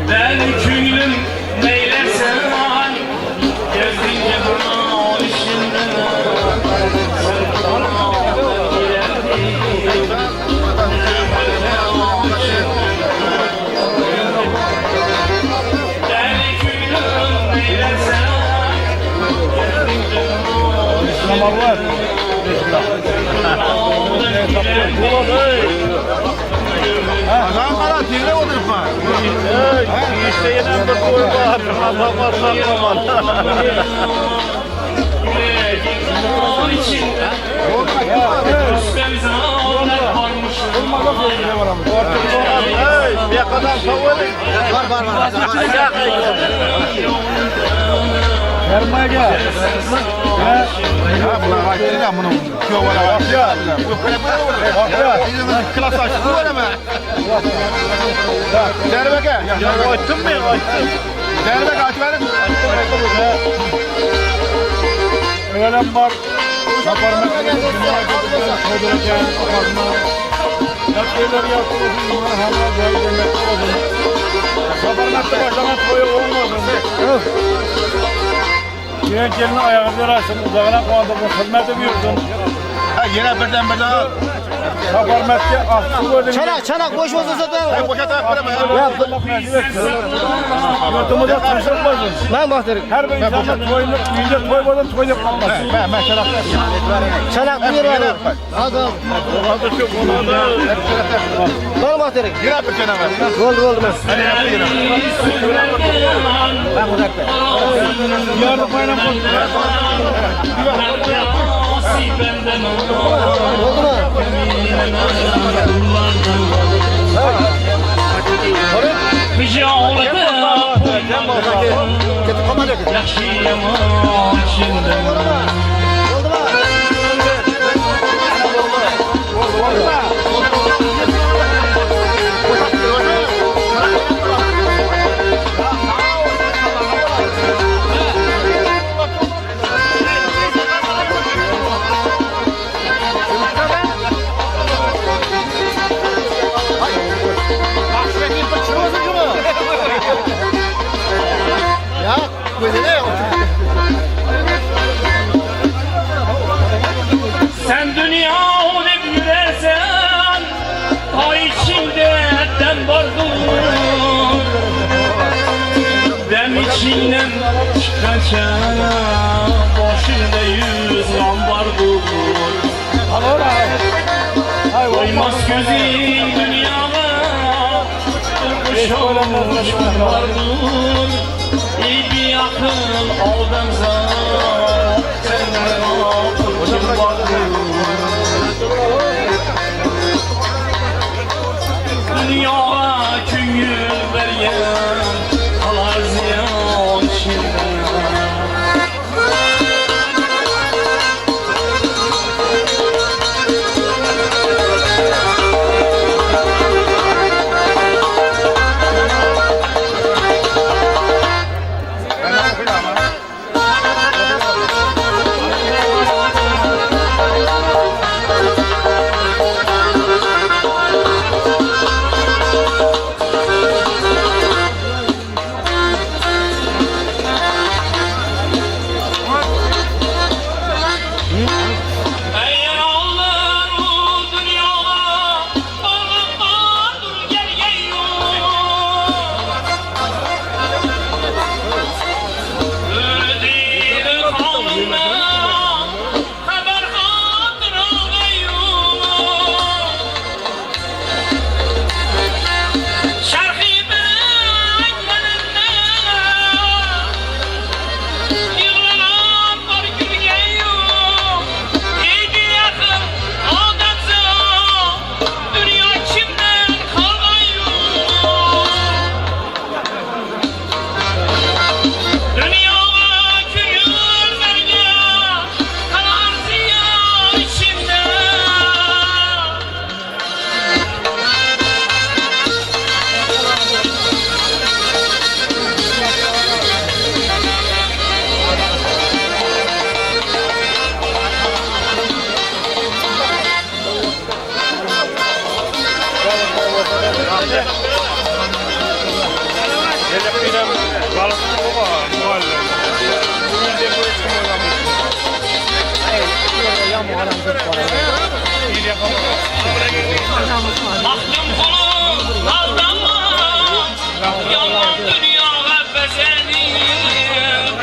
Ben küllüm neylersen gezdin cihan içinde. Ben küllüm neylersen gezdin Giren gelin ayağını yarasın, uzağına quvandırın, xidməti buyursun. Ha, yine birden birden. Saparmətli axçı gördüm. Çanak, çanak boş olsa zaten. Boşa taraf verme ya. Yurtumuzda tınçlık olsun. Ben baktırık. Her bir insanın toyunu, yüce toy olsun, toy yapılmaz. Ben çanak. Çanak buyur abi. Hadi abi. Ben baktırık. Yine bir tane var. Oldu oldu ben. Ben uzakta. Yardım bayram olsun. Oldu mu? Oldu mu? Sen dünya olup yürersen, ta içinde dem vardır. Dem içinden çıkacak, başında yüz gam vardır. Doymaz gözün dünyada, durmuş olmuş vardır. İyi bir akıl aldımsa, senden akıl vardır. Dünya küngül vergen, kalar ziyan içinde. Baktım kulu aldanma, yalan dünyaya bezenim.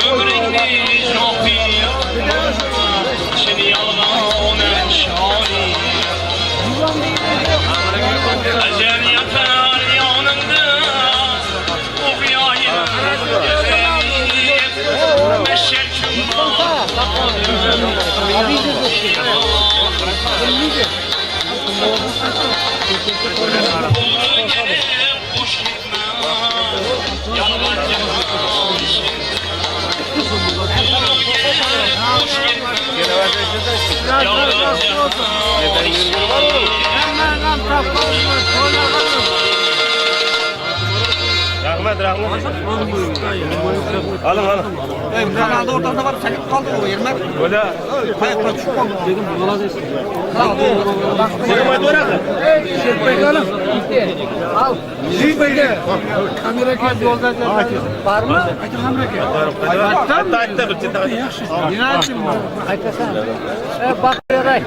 Ömrünü çok iyi, şimdi yalan şani. Ecel yatar yanında, okuyayım gezenim. Meşe cuma. Rahmat, rahmat. Alın alın. Kanalda ortasında var, sakıp kaldı o yerler. Öyle. Ayakta düşüp kaldı. Dedim alacağız. Kim aytvoradi? Al. Kamera keldi. Bormi? Aytdi, aytdi bir chetda. Aytasan. Bak beray.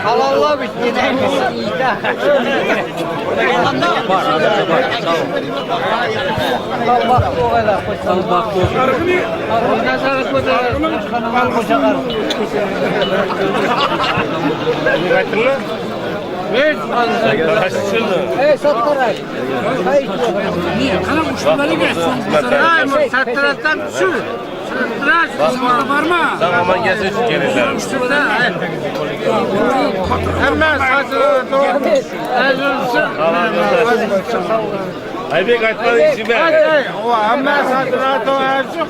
Halalla bitti. Ey sattılar. Sattırattan düşür. Sattırat varma. Aman gelsin şu kelinler. Hemen sattırat. Aybek aytmadı işime. Hemen sattırat o ercik.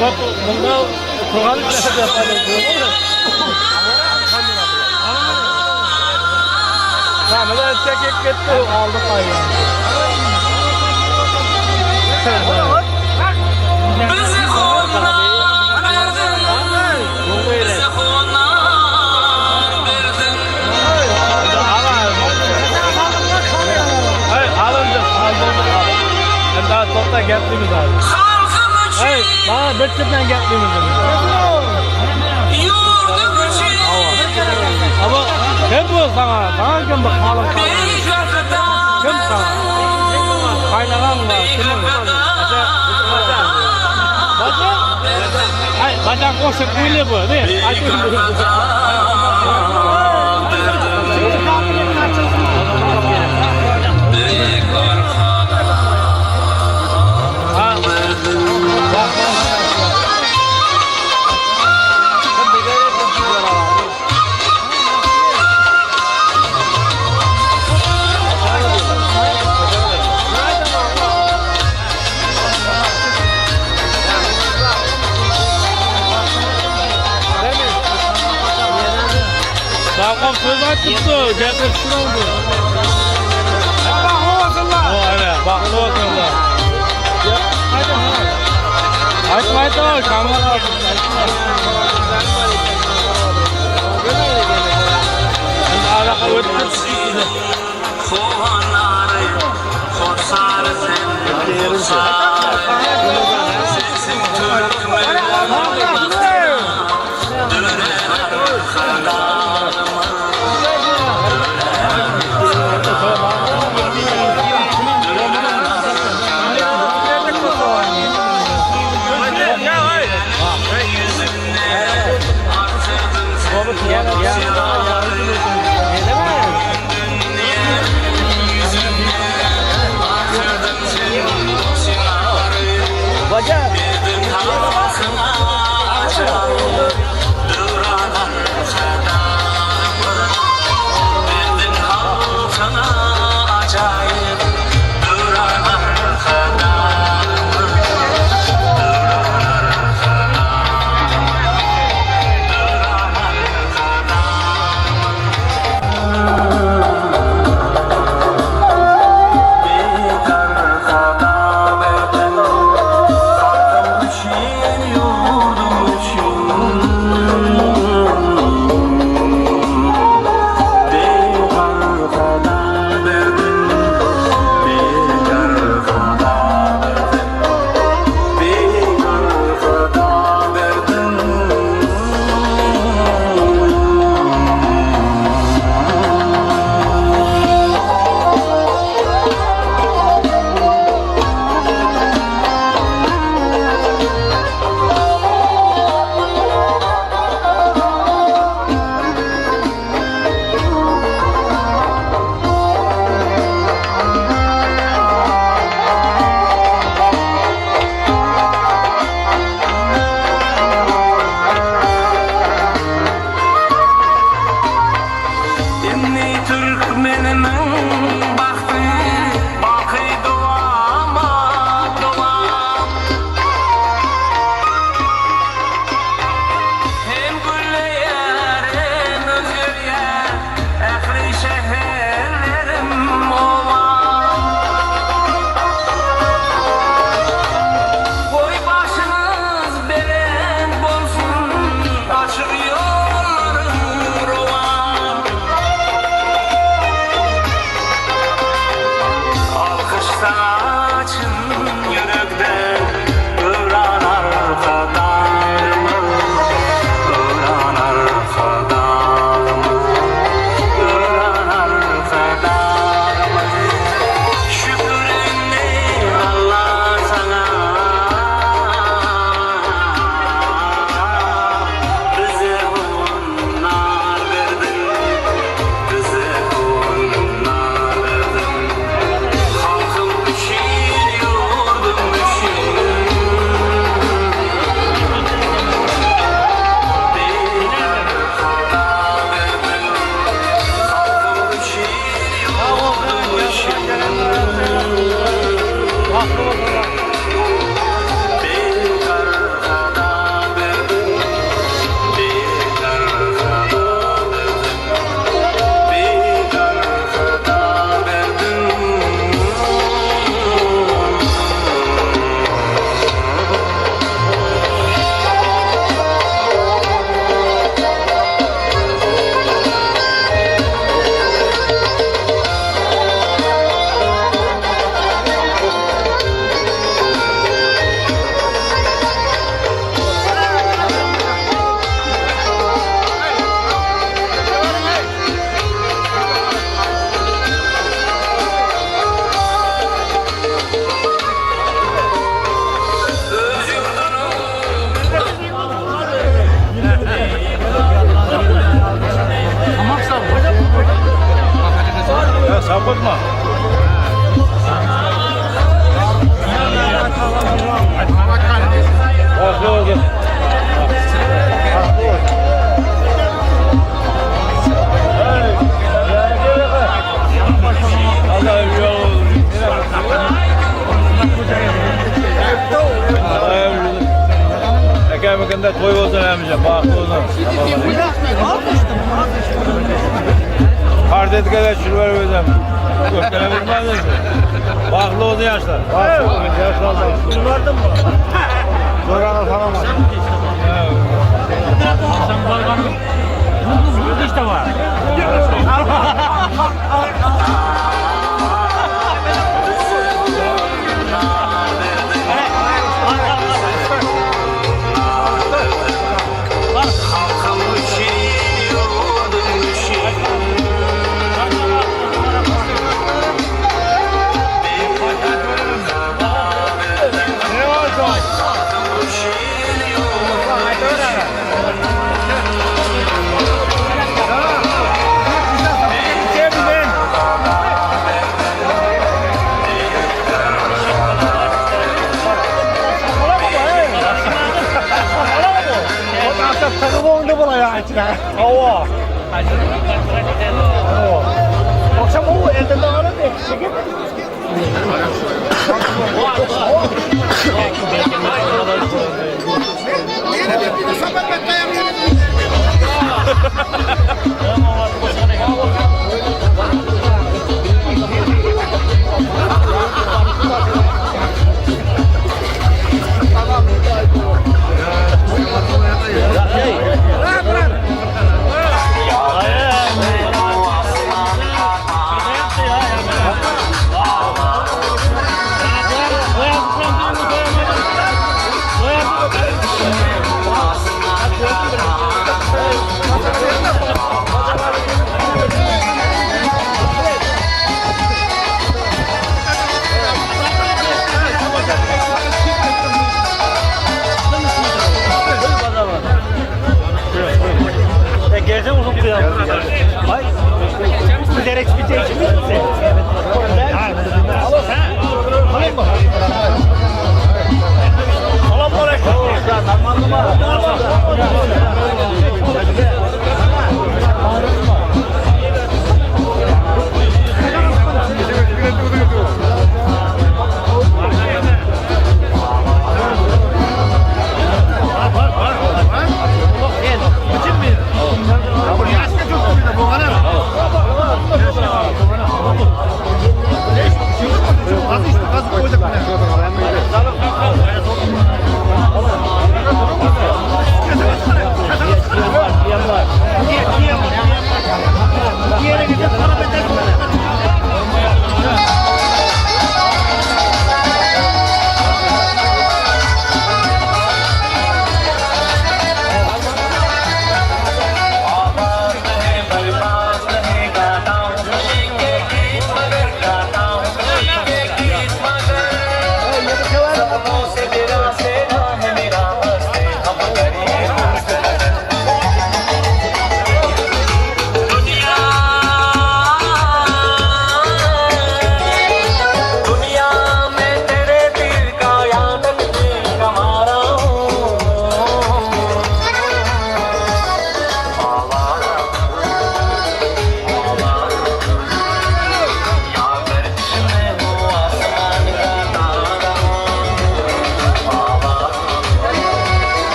Bak bunda turg'ani Kamera çekip ketdi, oldi qo'ygan. Bizi xonlar verdin, bizi xonlar verdin. Hey, alındı, alındı. Endi to'xta gaplaymiz hozir. Xalqim uchun, Hey, mana bir chetdan gaplaymiz. yurdim uchun, Ama kim bu sana? Sana kim bu xalq? Kim sana? Qaynag'ang bor, kim? Bacha? Ay, bacha qo'shib qo'yli bu, ne? Büyük arxadan verdin. Davqom so'z aytibdi, gapirib turadi. Baxtli bo'lsinlar. Aytmaydi, kamera. Anaqa o'tib Xonları, xo'sar sen, xo'sar. Sensin Türkmen döner arkadan. Yüzümle artırdın sen şiarı. Yüzümle artırdın sen şiarı. Hemikinde toy olsun hemşe, bahtlı olsun. Kart kadar şurver özem. Öpkene bilmez misin? Bahtlı olsun yaşlar. Bahtlı olsun yaşlar. Vardın mı? Zoranı tanımaz. Bu işte var.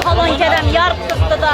Kolonkadan yorib turibdi-da.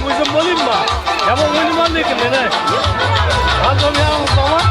O'zim bo'laymi? Yomon o'ynaman lekin meni. Qanday yomon.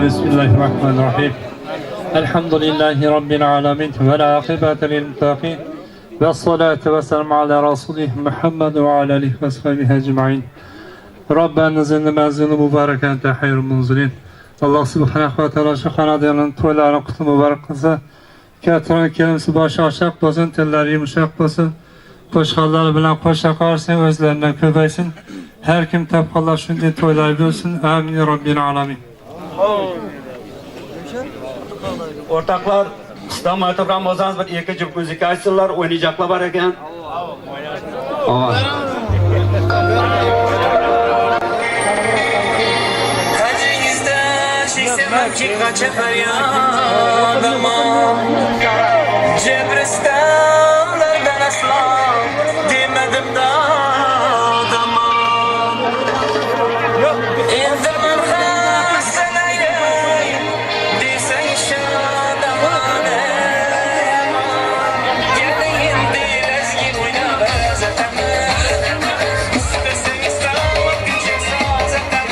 Bismillahirrahmanirrahim. Elhamdülillahi Rabbil alemin. Vel akibete lil muttaqin. Ve salatu ve selamu ala Resulih Muhammed ve ala alihi ve sahbihi ecmain. Rabbena zinni menzilini mübarek ente hayrul munzilin. Allah subhanahu ve teala şu xonadonning to'ylarini qutlu mübarek qilsa, keltirgan kelinsi boshi ochiq bo'lsin, tillari yumshoq bo'lsin, qo'shqonlari bilan qo'sha qolsin, o'zlaridan ko'paysin. Her kim topganlar shunday to'ylar bo'lsin. Amin Rabbil alamin. Ortaklar, İslam aytib Ramazan bir iki cüp müzik açsınlar, oynayacaklar var eken. Cebristemlerden asla demedim da adamam. İndirmem hasen eyley, desen şadaman eman. Gelin dilezgi oyna bezetem. İstesen İstanbul güce sazetem.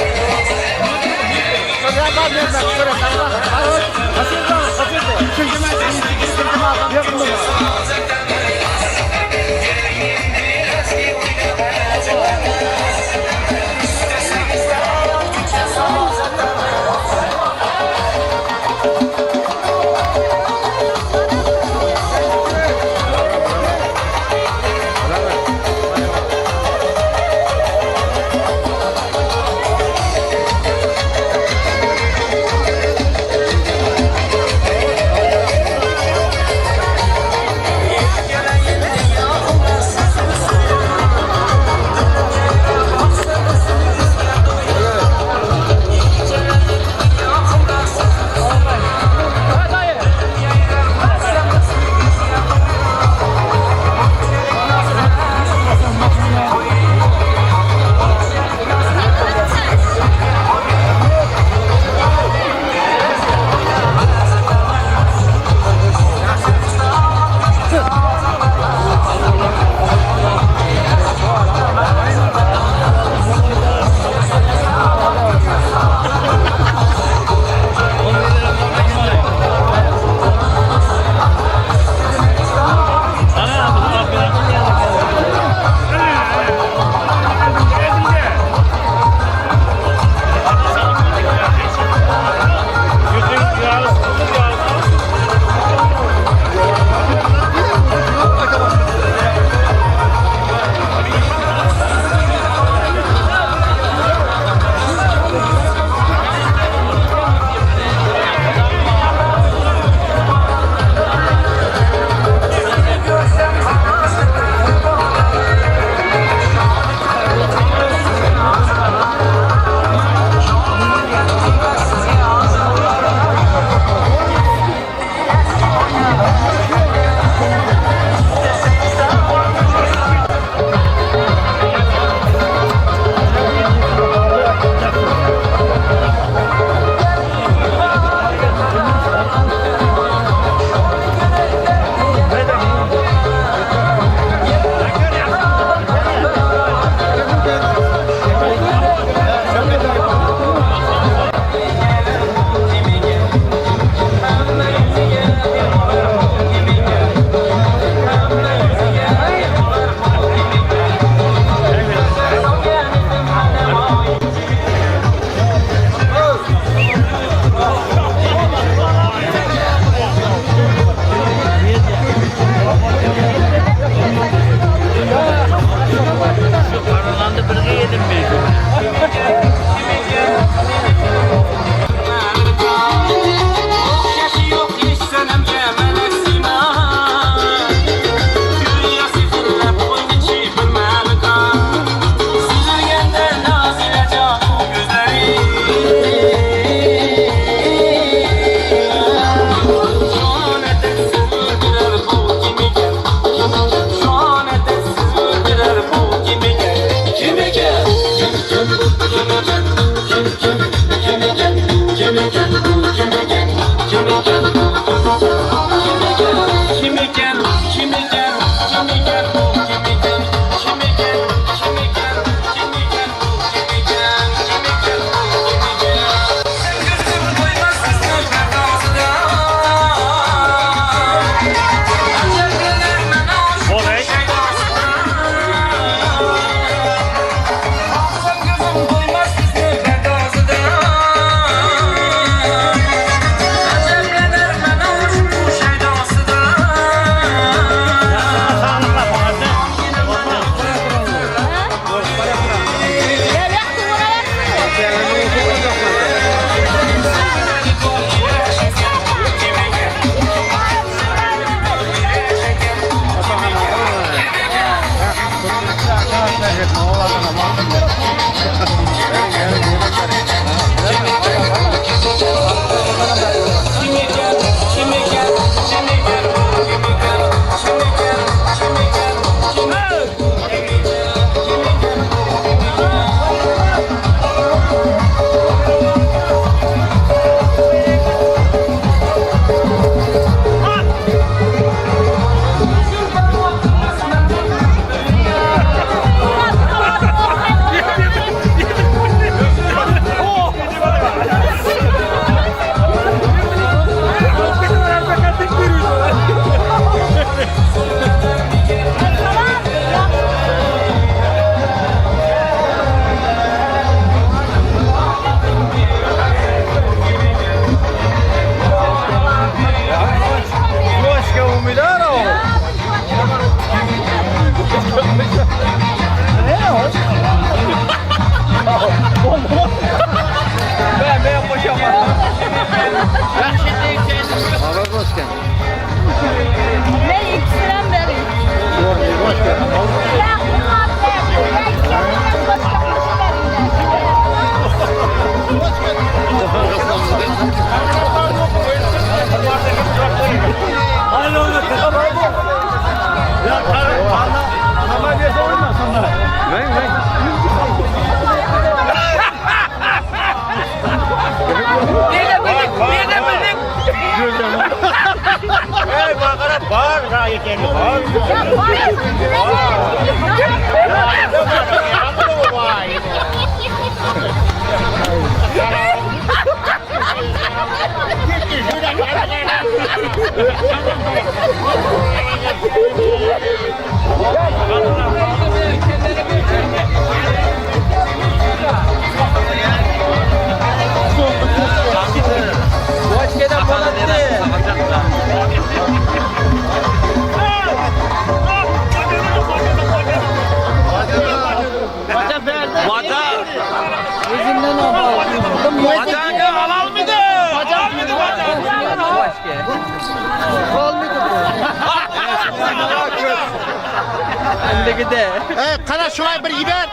Qara shulay bir yiber.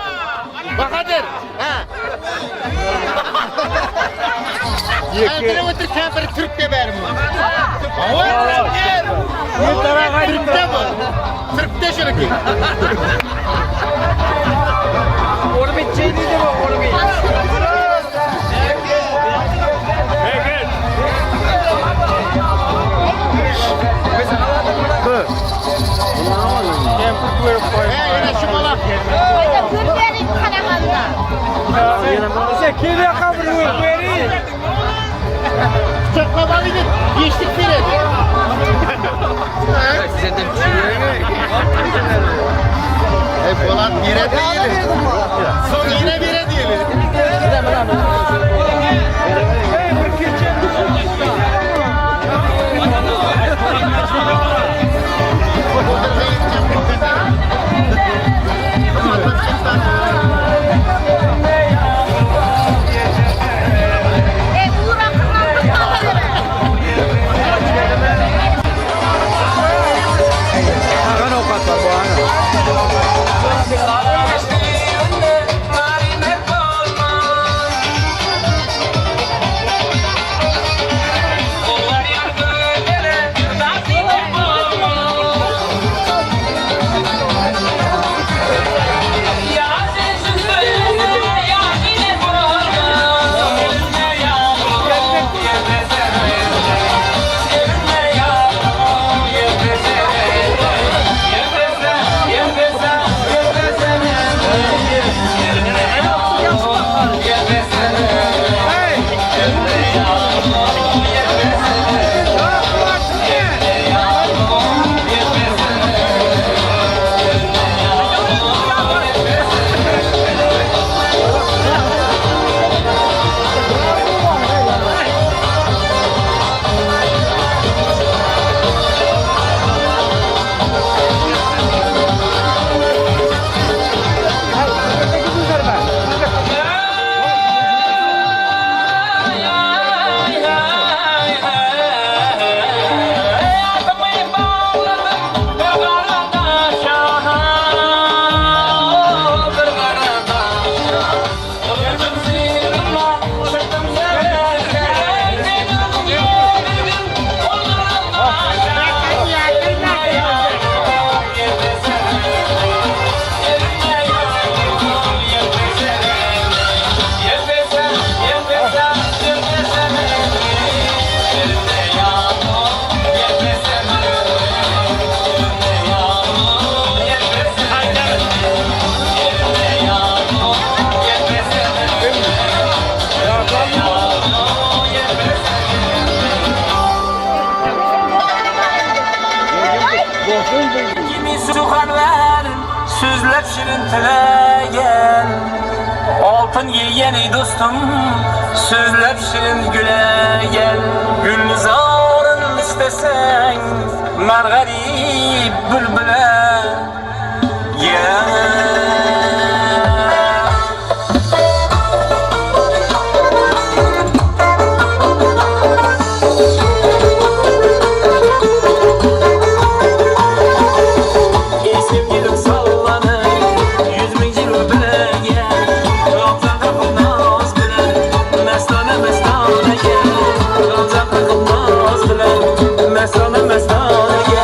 Bahodir. Ha. Kempiri o'tir, kempiri Türk'te berim. Türk'te bu. Türk'te şuruki. Onu bir şey dedi bu, onu bir. Polat bire diyelim. Son yine bire diyelim. So'zlab shirin tilagan oltin yegan ey do'stim, so'zlab shirin gulagan. Gulzorin istasang man g'arib bulbula. Ya Mestana mestana.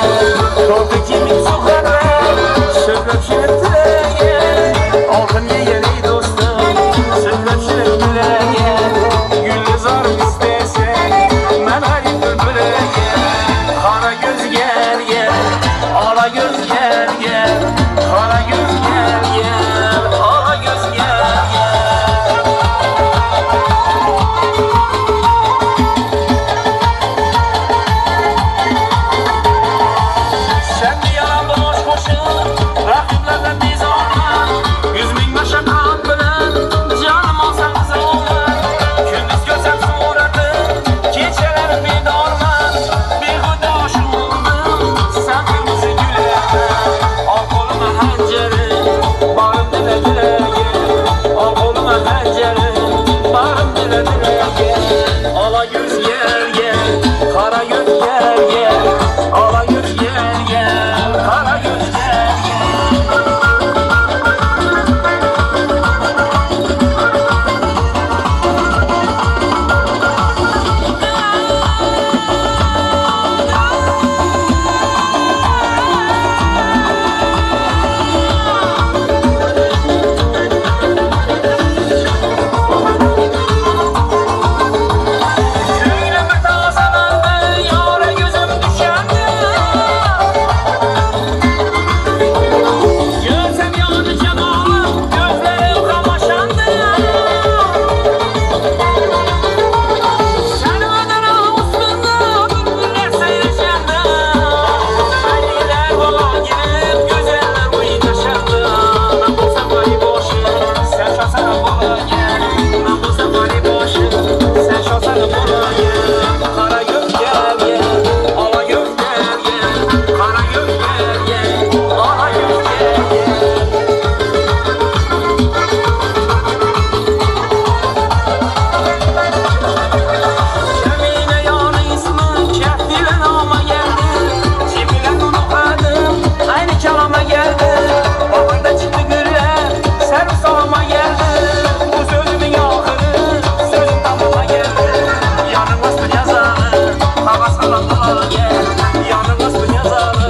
Ala ala gel, yanımız bu yazalı.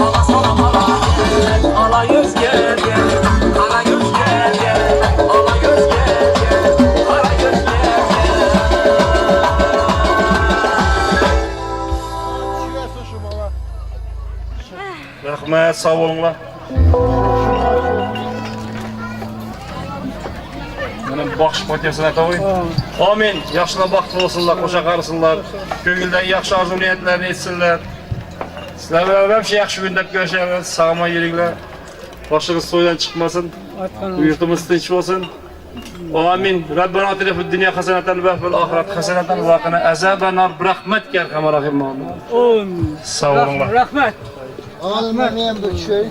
Ala sana ala gel, ala göz gel gel. Kara göz gel gel, ala göz gel gel. Kara göz gel gel. Rahmat, sog' bo'linglar. Mana boqish fotiyasini aytaver. Amin. Yaxshilar baxtli bo'lsinlar, qo'sha qarisinlar. Ko'ngildan yaxshi orzu niyatlarni etsinlar. Sizlar bilan ham shu yaxshi kun deb ko'rishamiz. Sog' yuringlar. Boshingiz to'ydan chiqmasin. Yurtimiz tinch bo'lsin. Amin. Rabbana atina fid dunya hasanatan va fil oxirati hasanatan va qina azaban nar. Bi rahmatika arhamar rohimin. Sog' bo'linglar. Rahmat. Alma men bir şey.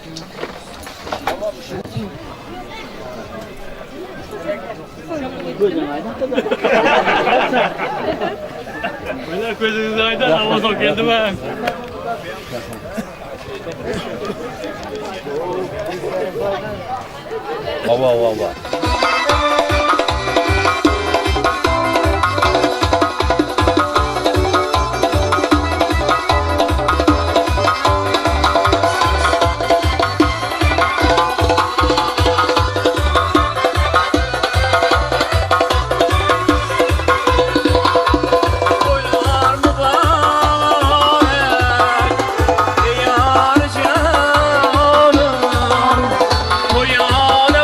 Mana ko'zingiz oydin, ovoz olib keldimi? Ova, ova, ova. Toylar mübarek, yar canım. Toyana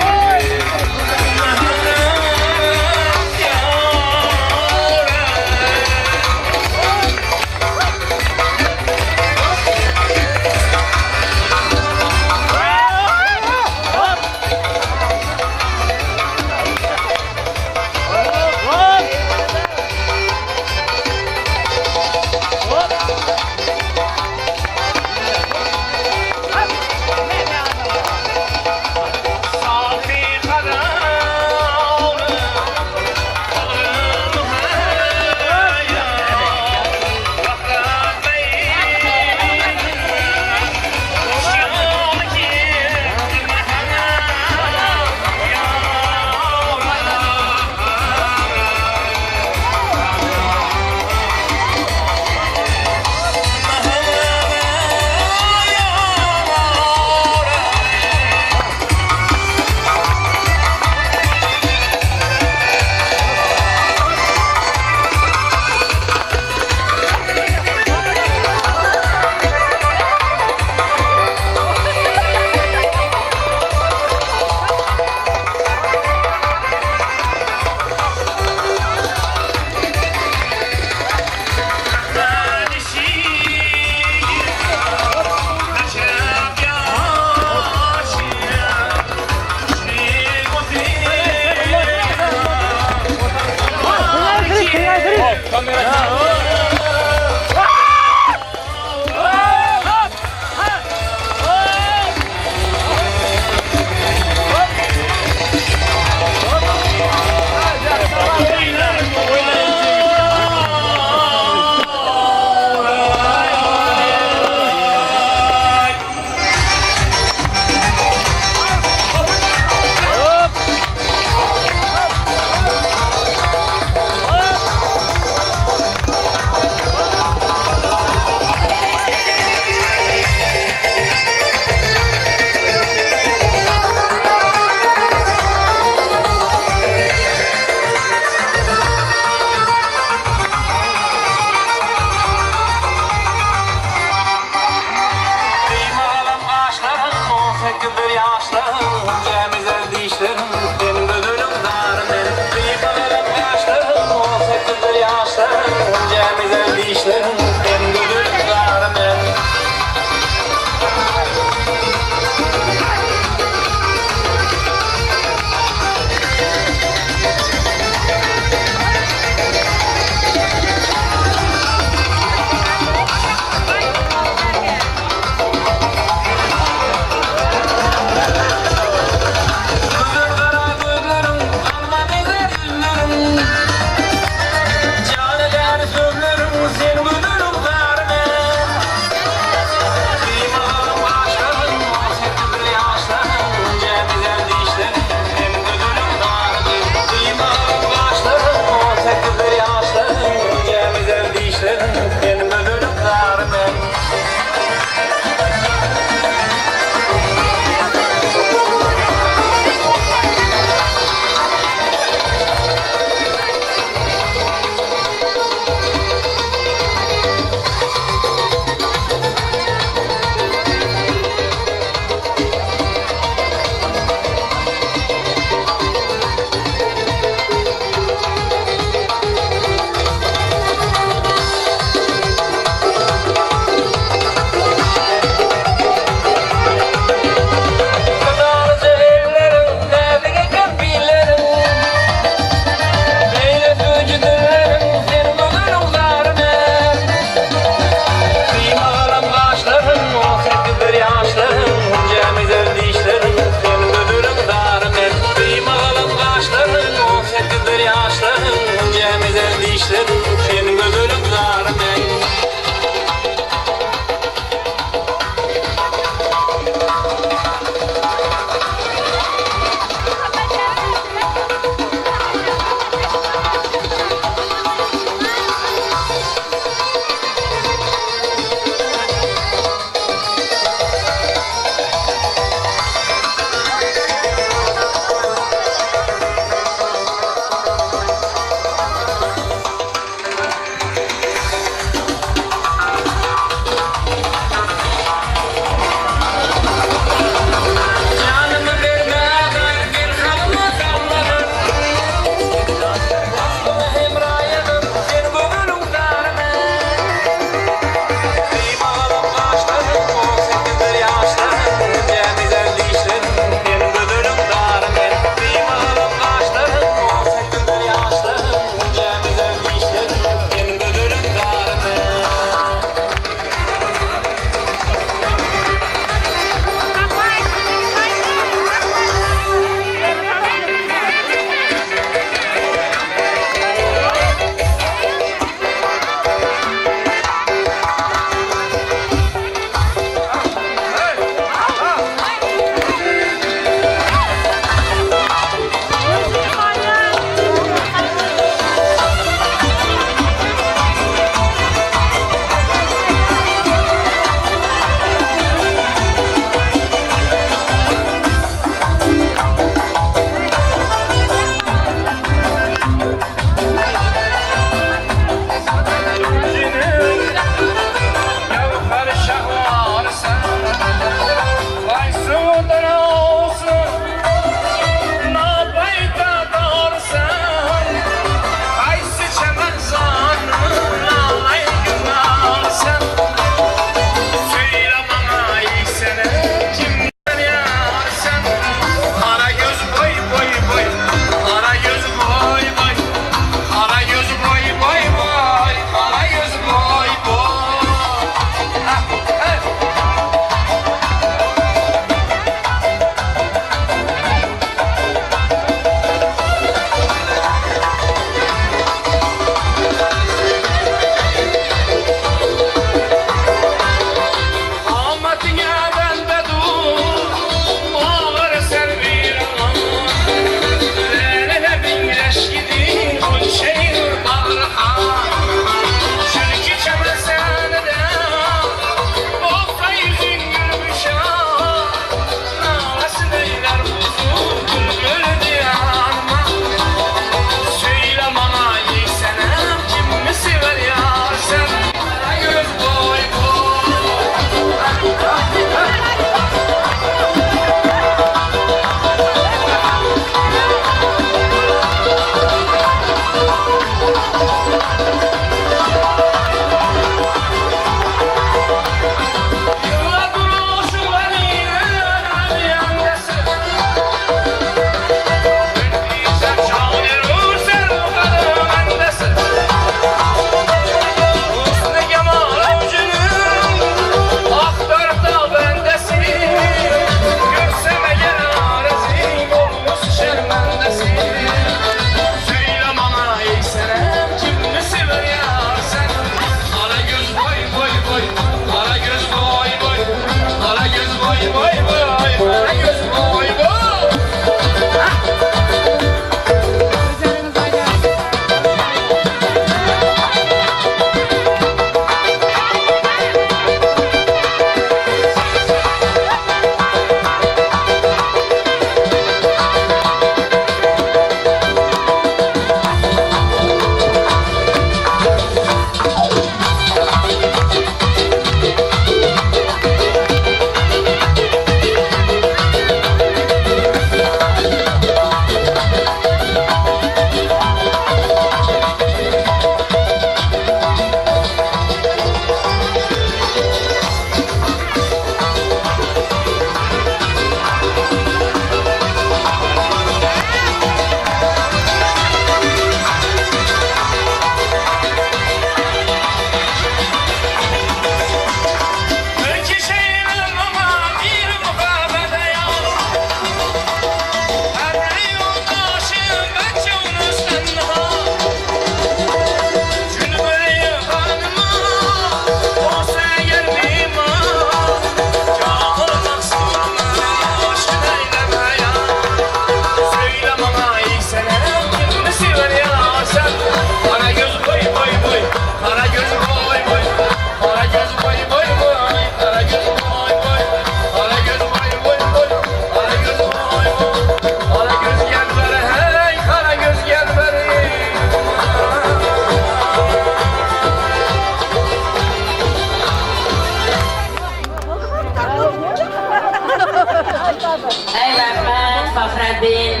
Ey rahmat Faxriddin.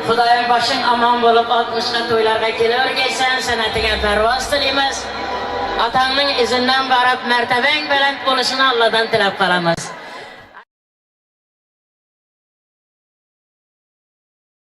Xudoyim boshing omon bo'lib 60 to'ylarga kelavergaysan, san'atiga parvoz tilaymiz. Otangning izidan borib martabang baland bo'lishini Allohdan tilab qolamiz.